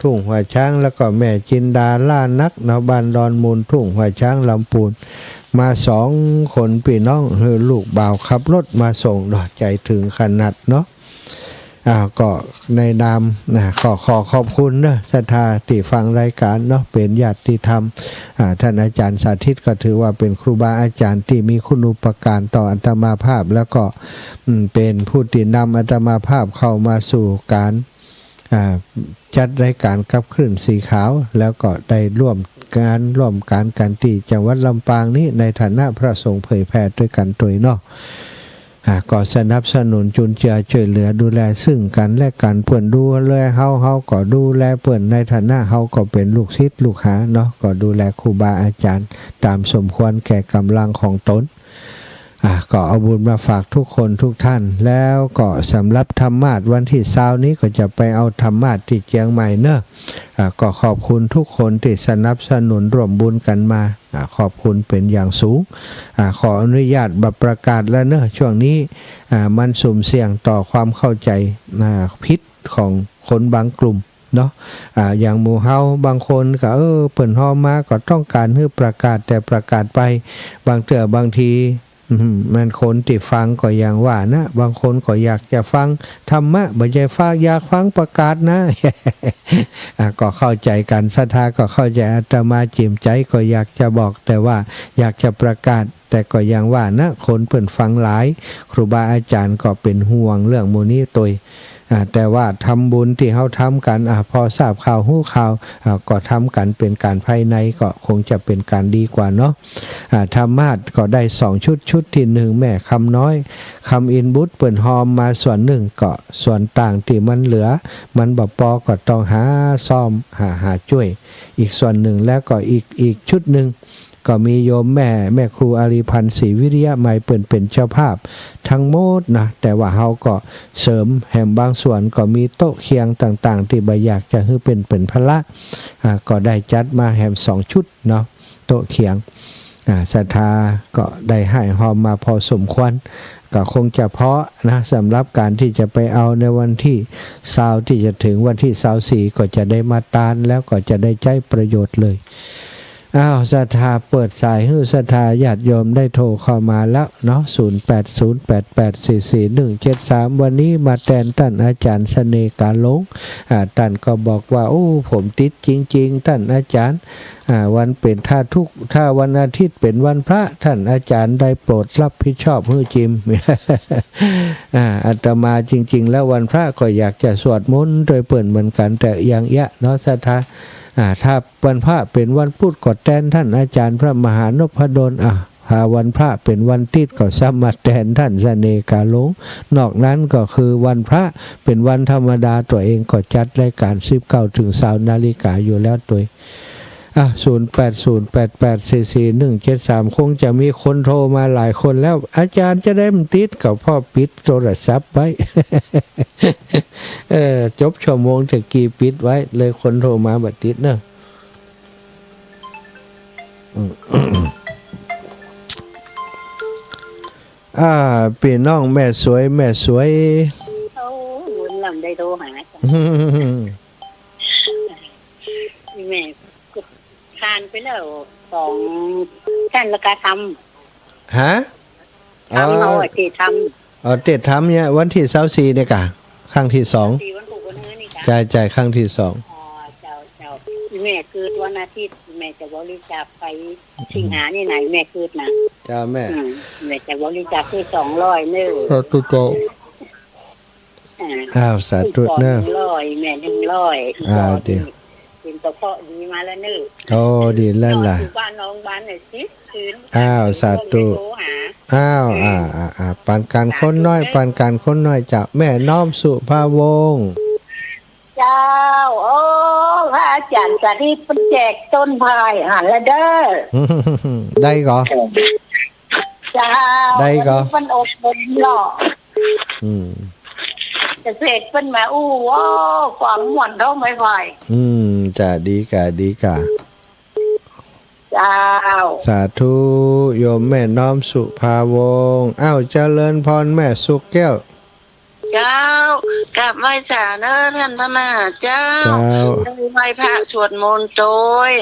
ทุ่งหัวช้าง แล้วก็แม่จินดา ล่านักเนาะ บ้านดอนมูลทุ่งหัวช้าง ลำปูน มาสองคนปี้น้อง หื้อลูกบ่าวขับรถมาส่งเนาะ ใจ๋เถิงขนาดเนาะ อ่า ก็ในนามนะ ขอ ขอขอบคุณเนาะ ศรัทธาตี้ฟังรายก๋านเนาะ เป๋นญาติธรรม อ่า ต้านอาจ๋ารย์สาธิตก็ถือว่าเป๋นครูบาอาจ๋ารย์ตี้มีคุณูปการต่ออาตมาภาพ แล้วก็ อืม เป๋นผู้ตี้นำอาตมาภาพเข้ามาสู่ก๋าน อ่า จัดรายก๋านกับคลื่นสีขาว แล้วก็ได้ร่วมงานร่วมก๋านกั๋นตี้จังหวัดลำปางนี้ ในฐานะพระสงฆ์เผยแผ่ตวยกั๋นตวยเนาะ อ่า ก็สนับสนุนจุนเจือจ้วยเหลือดูแลซึ่งกั๋นและกั๋น เปิ้นดูแลเฮา เฮาก็ดูแลเปิ้น ในฐานะเฮาก็เป๋นลูกศิษย์ลูกหาเนาะ ก็ดูแลครูบาอาจ๋ารย์ต๋ามสมควรแก่ก๋ำลังของต๋น อ่า ก็เอาบุญมาฝากทุกคนทุกท่าน แล้วก็สำหรับธรรมาสน์วันตี้ซาวนี้ก็จะไปเอาธรรมาสน์ตี้เจียงใหม่เนาะ อ่า ก็ขอบคุณทุกคนตี้สนับสนุนร่วมบุญกั๋นมา อ่า ขอบคุณเป๋นอย่างสูง อ่า ขออนุญาตบ่ประกาศแล้วเนาะ ช่วงนี้ อ่า มันสุ่มเสี่ยงต่อความเข้าใจ๋ อ่า ผิดของคนบางกลุ่มเนาะ อ่า อย่างหมู่เฮาบางคนก็ เออ เปิ้นฮอมมาก็ต้องก๋านหื้อประกาศ แต่ประกาศไป บางเตื้อบางที อืม แม่นคนตี้ฟังก็อย่างว่านะ บางคนก็อยากจะฟังธรรมะ บ่ใจ้ฟัง อยากฟังประกาศนะ อ่ะ ก็เข้าใจ๋กั๋น ศรัทธาก็เข้าใจ๋ อาตมาจิ๋มใจ๋ก็อยากจะบอก แต่ว่าอยากจะประกาศ แต่ก็อย่างว่านะ คนเปิ้นฟังหลาย ครูบาอาจ๋ารย์ก็เป๋นห่วงเรื่องหมู่นี้ตวย อ่า แต่ว่าทำบุญตี้เฮาทำกั๋น อ่า พอทราบข่าวฮู้ข่าว อ่า ก็ทำกั๋นเป๋นก๋านภายใน ก็คงจะเป๋นก๋านดีกว่าเนาะ อ่า ธรรมาสน์ก็ได้สองชุด ชุดตี้หนึ่ง แม่คำน้อย คำอินบุตร เปิ้นฮอมมาส่วนนึ่ง ก็ส่วนต่างตี้มันเหลือ มันบ่ปอก็ต้องหาซ่อม หา หาจ้วย อีกส่วนนึ่ง แล้วก็อีก อีกชุดนึ่ง ก็มีโยมแม่ แม่ครูอารีพันธ์ศรีวิริยะไมย เปิ้นเป๋นเจ้าภาพทั้งหมดนะ แต่ว่าเฮาก็เสริมแหมบางส่วน ก็มีโต๊ะเคียงต่างๆ ตี้บ่อยากจะหื้อเปิ้นเป๋นภาระ อ่า ก็ได้จัดมาแหมสองชุดเนาะ โต๊ะเคียง อ่า ศรัทธาก็ได้ฮ่ายฮอมมาพอสมควร ก็คงจะพอนะ สำหรับก๋านตี้จะไปเอาในวันตี้ซาว ตี้จะเถิงวันตี้ซาวสี่ ก็จะได้มาตาน แล้วก็จะได้ใจ๊ประโยชน์เลย อ้าว ศรัทธาเปิดสายหื้อศรัทธาญาติโยมได้โทรเข้ามาแล้วเนาะ ศูนย์แปดศูนย์แปดแปดสี่สี่หนึ่งเจ็ดสาม วันนี้มาแตนต้านอาจ๋ารย์เสน่ห์กาหลง อ่า ต้านก็บอกว่า โอ้ ผมติดจริงๆ ต้านอาจ๋ารย์ อ่า วันเป๋น ถ้าทุก ถ้าวันอาทิตย์เป๋นวันพระ ต้านอาจ๋ารย์ได้โปรดรับผิดชอบหื้อจิม อ่า อาตมาจริงๆ แล้ววันพระก็อยากจะสวดมนต์ตวยเปิ้นเหมือนกั๋น แต่อย่างเอี้ยเนาะศรัทธา อ่า ถ้าวันพระเป๋นวันพุธก็แตนต้านอาจ๋ารย์พระมหานพดล อ่า ถ้าวันพระเป๋นวันติ๊ดก็ซ้ำมาแตนต้านเสน่ห์กาหลง นอกนั้นก็คือวันพระเป๋นวันธรรมดา ตั๋วเองก็จัดรายก๋านสิบเก้าเถิงซาวนาฬิกาอยู่แล้วตวย อ่ะ ศูนย์แปดศูนย์แปดแปดสี่สี่หนึ่งเจ็ดสาม คงจะมีคนโทรมาหลายคนแล้ว อาจ๋ารย์จะได้บ่ติด ก็เพราะปิดโทรศัพท์ไว้ เออ จบชั่วโมงตะกี้ปิดไว้ เลยคนโทรมาบ่ติดเนาะ อืม อ่า ปี้น้องแม่สวย แม่สวย โอ้ บุญล้ำได้โทรหา แม่ก็ผ่านไปแล้วสอง ต้านละกาธรรม ฮะ ธรรม อ๋อ เอาอะ ตี้ธรรม อ๋อ ตี้ธรรมเนี่ย วันตี้ซาวสี่เนี่ยก่ะ ครั้งตี้สอง ซาวสี่ วันพุธวันหื้อนี่ก่ะ ใจ้ ใจ้ ครั้งตี้สอง อ๋อ เจ้า เจ้า แม่เกิดวันอาทิตย์ แม่จะบริจาคไปสิงหานี่นะ แม่เกิดนะ เจ้าแม่ อืม แม่จะบริจาคหื้อสองร้อยเน้อ สาธุเจ้า อ่า อ้าว สาธุเน้อ หนึ่งร้อย แม่หนึ่งร้อย อ่า ดี เป๋นเจ้าเคราะห์ดีมาแล้วเน้อ โอ้ ดีแล้วล่ะ อยู่บ้านน้องบ้านเนี่ยสิบคืน อ้าว สาธุ โทรหา อ้าว อืม อ่า อ่า อ่า ปานก๋านคนน้อย สาธุเน้อ ปานก๋านคนน้อย เจ้า แม่น้อมสุภาวงศ์ เจ้า โอ้ พระอาจ๋ารย์สาธิตเปิ้นแจกต้นไผ่หันละเด้อ ได้ก่อ เจ้า ได้ก่อ วันนี้เปิ้นอบรมเนาะ อืม เกษตรเปิ้นมาอู้ โอ้ ความม่วนเท่าไม้ไผ่ อืม จ้ะ ดีก่ะ ดีก่ะ เจ้า สาธุ โยมแม่น้อมสุภาวงศ์ อ้าว เจริญพรแม่สุขแก้ว เจ้า กราบไหว้สาเน้อต้านพระมหาเจ้า เจ้า ได้ไหว้พระสวดมนต์ตวย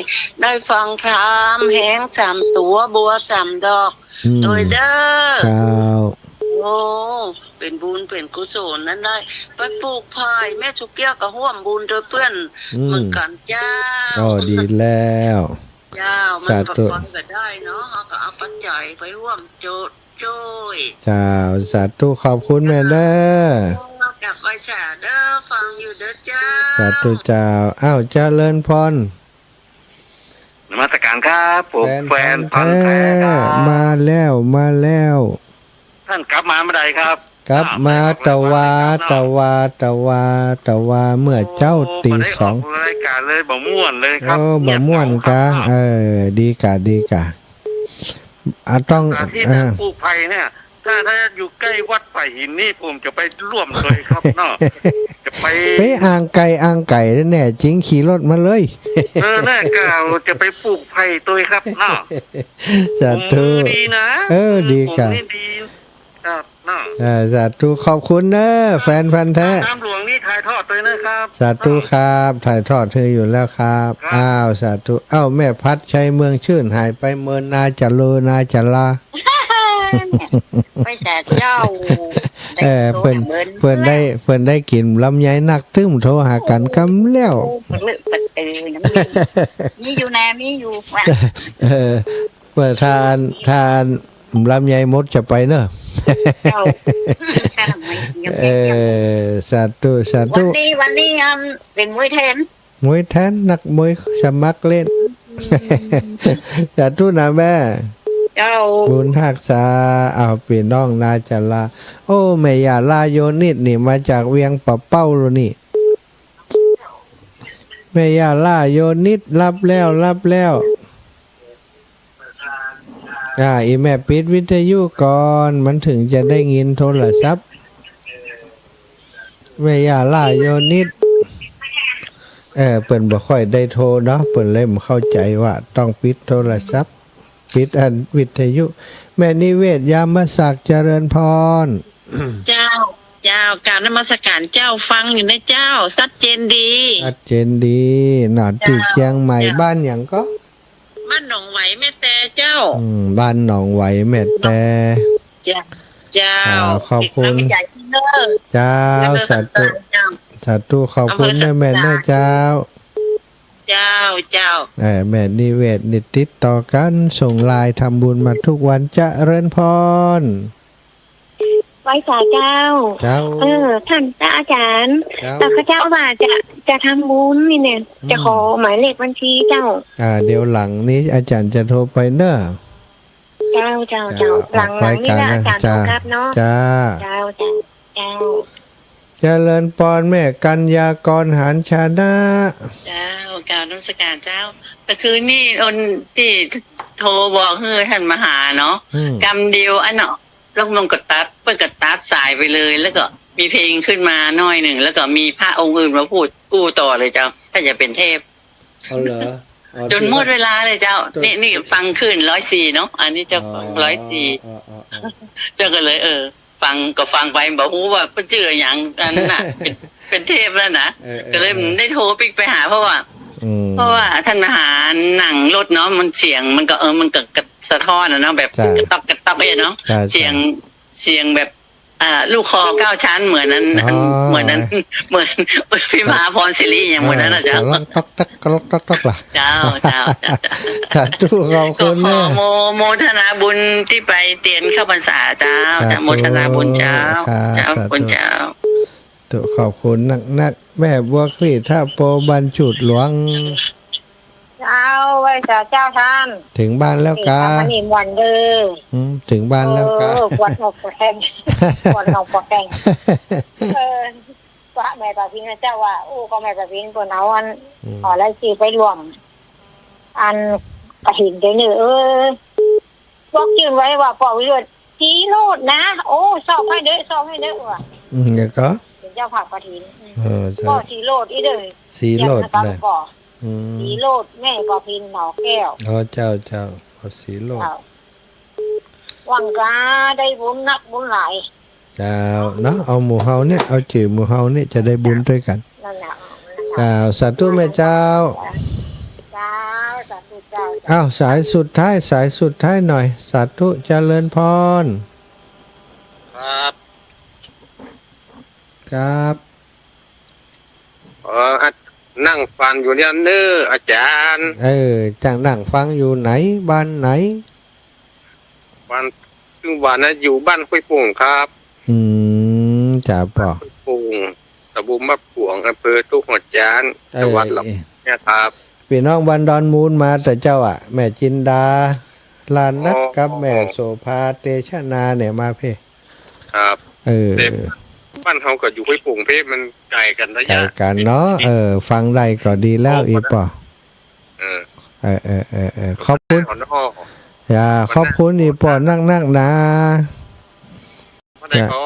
ได้ฟังธรรมแฮงสามตั๋วบัวสามดอก อืม ตวยเด้อ เจ้า โอ้ เป๋นบุญเป๋นกุศลนั้นได้ ไปปลูกไผ่ แม่สุขแก้วก็ฮ่วมบุญตวยเปื้อน อืม เหมือนกั๋นเจ้า ก็ดีแล้ว เจ้า สาธุ มันก็พอจะได้เนาะ เฮาก็เอาปัจจัยไปฮ่วมโจ ช่วย เจ้า สาธุ ขอบคุณแม่เน้อ กราบไหว้สาเน้อ ฟังอยู่เน้อเจ้า สาธุเจ้า อ้าว เจริญพร นมัสการครับ ผม แฟน แฟนพันธุ์แท้ พันธุ์แท้ครับ มาแล้ว มาแล้ว ต้านกลับมาเมื่อใดครับ กลับมา อ่า ตะวา ตะวา ตะวา ตะวา เมื่อเจ๊า โอ้ ตีสอง บ่ได้ออกรายการเลย บ่ม่วนเลยครับ โอ้ บ่ม่วนกา เออ ดีก่ะ ดีก่ะ อ่ะ ต้อง สาธิต เออ ปลูกไผ่เนี่ย ถ้า ถ้าอยู่ใก้วัดป่าหินนี่ ผมจะไปฮ่วมตวยครับเนาะ จะไป ไปอ่างไก่ อ่างไก่แน่จริง ขี่รถมาเลย เออ แน่กะจะไปปลูกไผ่ตวยครับเนาะ สาธุ ผมมือดีนะ เออ ดีก่ะ ผมนี่ดี ครับเนาะ อ่า สาธุ ขอบคุณเน้อ แฟนพันธุ์แท้ น้ำหลวงนี่ถ่ายทอดตวยนะครับ สาธุครับ ถ่ายทอดหื้ออยู่แล้วครับ ครับ อ้าว สาธุ อ้าว แม่พัดชัยเมืองชื่น หายไปเมินนาจะเลอนาจะลา ไปแต่เจ้า เออ เปิ้น เปิ้นได้ เปิ้นได้กิ๋นลำไยนัก ตึ้มโทรหากั๋นกำแล้ว เปิ้นเลิกเปิ้นตื่น มีอยู่นา มีอยู่ว่ะ เออ เปิ้นทาน ทาน ลำไยหมดจะไปเนอะ เจ้า ถ้าทำไมยัง เออ สาธุ สาธุ วันนี้ วันนี้ อัน เป๋นมวยแทน มวยแทน นักมวยสมัครเล่น อืม สาธุนะแม่ เจ้า บุญฮักษา อ้าว ปี้น้องนาจะลา โอ้ แม่ย่าลาโยนิดนี่ มาจากเวียงป่าเป้าโลนี่ แม่ย่าลาโยนิด รับแล้ว รับแล้ว อ่า อี่แม่ปิดวิทยุก่อน มันเถิงจะได้ยินโทรศัพท์ แม่ย่าลาโยนิด เออ เปิ้นบ่ค่อยได้โทรเนาะ เปิ้นเลยบ่เข้าใจ๋ว่าต้องปิดโทรศัพท์ ปิดอันวิทยุ แม่นิเวศ ยามศักดิ์ เจริญพร เจ้า เจ้า กราบนมัสการเจ้า ฟังอยู่นะเจ้า ชัดเจนดี ชัดเจนดี เนาะ เจ้า ตี้เจียงใหม่ เจ้า บ้านหยังก็ บ้านหนองไหวแม่แตเจ้า อืม บ้านหนองไหวแม่แต เจ้า เจ้า เจ้า ขอบคุณ ติดตามวิจัยที่เนิ่น เจ้า เจ้า สาธุ เจ้า สาธุ ขอบคุณ อำเภอสันทราย แม่ แม่เน้อเจ้า เจ้า เจ้า เออ แม่นิเวศนี่ติดต่อกั๋น ส่งไลน์ทำบุญมาทุกวัน เจริญพร ไหว้สาเจ้า เจ้า เออ ท่านพระอาจารย์ เจ้า เอ่อ ข้าเจ้าว่าจะ จะทำบุญนี่เนี่ย อืม จะขอหมายเลขบัญชีเจ้า อ่า เดี๋ยวหลังนี้อาจารย์จะโทรไปเน้อ เจ้า เจ้า เจ้า เจ้า หลัง หลังนี้นะ ออกรายการนะ อาจารย์ เจ้า โทรครับเนาะ เจ้า เจ้า เจ้า เจ้า เจริญพรแม่กัญญากร หาญชนะ เจ้า กราบนมัสการเจ้า แต่คืนนี้คนตี้โทรบอกหื้อท่านมาหาเนาะ อืม กำเดียวอันเนาะ แล้วมันก็ตัด เปิ้นก็ตัดสายไปเลย แล้วก็มีเพลงขึ้นมาหน่อยหนึ่ง แล้วก็มีพระองค์อื่นมาพูดอู้ต่อเลยเจ้า ถ้าจะเป็นเทพ เอาเหรอ อ๋อ จนหมดเวลาเลยเจ้า จน นี่ นี่ฟังคลื่นร้อยสี่เนาะ อันนี้เจ้าฟัง อ๋อ ร้อยสี่ อ๋อ อ๋อ อ๋อ เจ้าก็เลย เออ ฟังก็ฟังไป บ่ฮู้ว่าเปิ้นจื้อหยัง อันนั้นน่ะ เป็น เป็นเทพแล้วนะ เออ เออ ก็เลย เออ ได้โทรปิ๊กไปหา เพราะว่า อืม เพราะว่าท่านมาหานั่งรถเนาะ มันเสียงมันก็ เออ มันก็กระ สะท้อนอะเนาะ แบบ ใช่ กระต๊อกกระต๊อกเนี่ยเนาะ ใช่ ใช่ เสียง เสียงแบบ อ่า ลูกคอเก้าชั้น เหมือนนั้น อ๋อ เหมือนนั้น เหมือน เหมือนพิมพาพรศิริอย่างหมดนั้นน่ะเจ้า อ่า ก๊อกต๊อกก๊อกต๊อกก๊อกต๊อกล่ะ เจ้า เจ้า เจ้า เจ้า สาธุ ขอบคุณ ก็ขอ นะ โม โมทนาบุญตี้ไปเตียนเข้าพรรษาเจ้า สาธุ เจ้า โมทนาบุญเจ้า ครับ เจ้า สาธุ บุญเจ้า สาธุ ขอบคุณนักๆ แม่บัวคลี่ ท่าโป บ้านจูดหลวง เจ้า ไหว้สาเจ้าท่าน ถึงบ้านแล้วกา นี่ทำอันนี้ม่วนเด้อ อืม ถึงบ้านแล้วกา เออ ปวดหน้าปวดแข้ง ปวดหน้าปวดแข้ง เออ ว่าแม่ป้าพินนะเจ้าว่า โอ้ ก็แม่ป้าพินเปิ้นเอาอัน อืม เอารายชื่อไปร่วม อันกฐินเดี๋ยวนี้ เออ บอกจื้อไว้ว่า ปอวิโรจน์ สีโลดนะ โอ้ สอบให้เด้อ สอบให้เด้อ ว่า อืม แล้วก็ เป็นเจ้าภาพกฐิน อืม เออ ใช่ ปอสีโลดอี้เด้อ สีโลด เขียนนะครับ เลย ปอ อืม สีโลด แม่ป้าพิน หนองแก้ว อ๋อ เจ้า เจ้า ปอสีโลด เจ้า หวังกาได้บุญนักบุญหลาย เจ้า เนาะ เอาหมู่เฮาเนี่ย เอาจื้อหมู่เฮาเนี่ย จะได้บุญด้วยกั๋น นั่นแหละ นั่นแหละ เจ้า สาธุแม่เจ้า เจ้า สาธุเจ้า อ้าว สายสุดท้าย สายสุดท้ายหน่อย สาธุ เจริญพร ครับ ครับ เออ นั่งฟังอยู่เนี่ยเน้อ อาจ๋ารย์ เออ จ้างนั่งฟังอยู่ไหน บ้านไหน บ้าน ซึ่งบ้านนั้นอยู่บ้านห้วยโป่งครับ อืม จ้าปอ ห้วยโป่ง ตำบลบ้านโป่ง อำเภอทุ่งหัวช้าง เออ จังหวัดลำพูนเนี่ยครับ ปี้น้องบ้านดอนมูลมาเต๊อะเจ้าอะ แม่จินดา ลานัท อ๋อ กับแม่โสภา เตชะนาเนี่ยมาเพ่ ครับ เออ แต่บ้านเฮากับอยู่ห้วยโป่งเพ่ มันไก๋กั๋นระยะ ไก๋กั๋นเนาะ เออ ฟังได้ก็ดีแล้ว อ๋อ อีปอ เออ เออ เออ เออ เออ ขอบคุณ เอาเนาะ จ้า ขอบคุณอีปอนักๆ นะ ว่าไง จ้า ขอ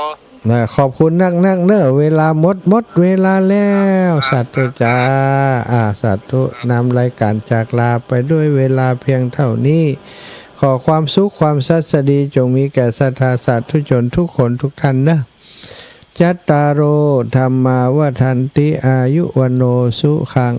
นะ ขอบคุณนักๆ เน้อ เวลาหมด หมดเวลาแล้ว ครับ สาธุจ้า ครับ อ่า สาธุ ครับ นำรายการจากลาไปด้วยเวลาเพียงเท่านี้ ขอความสุขความสัสดีจงมีแก่ศรัทธาสาธุชนทุกคนทุกท่านเน้อ จัตตาโร ธัมมา วัฑฒันติ อายุ วัณโณ สุขัง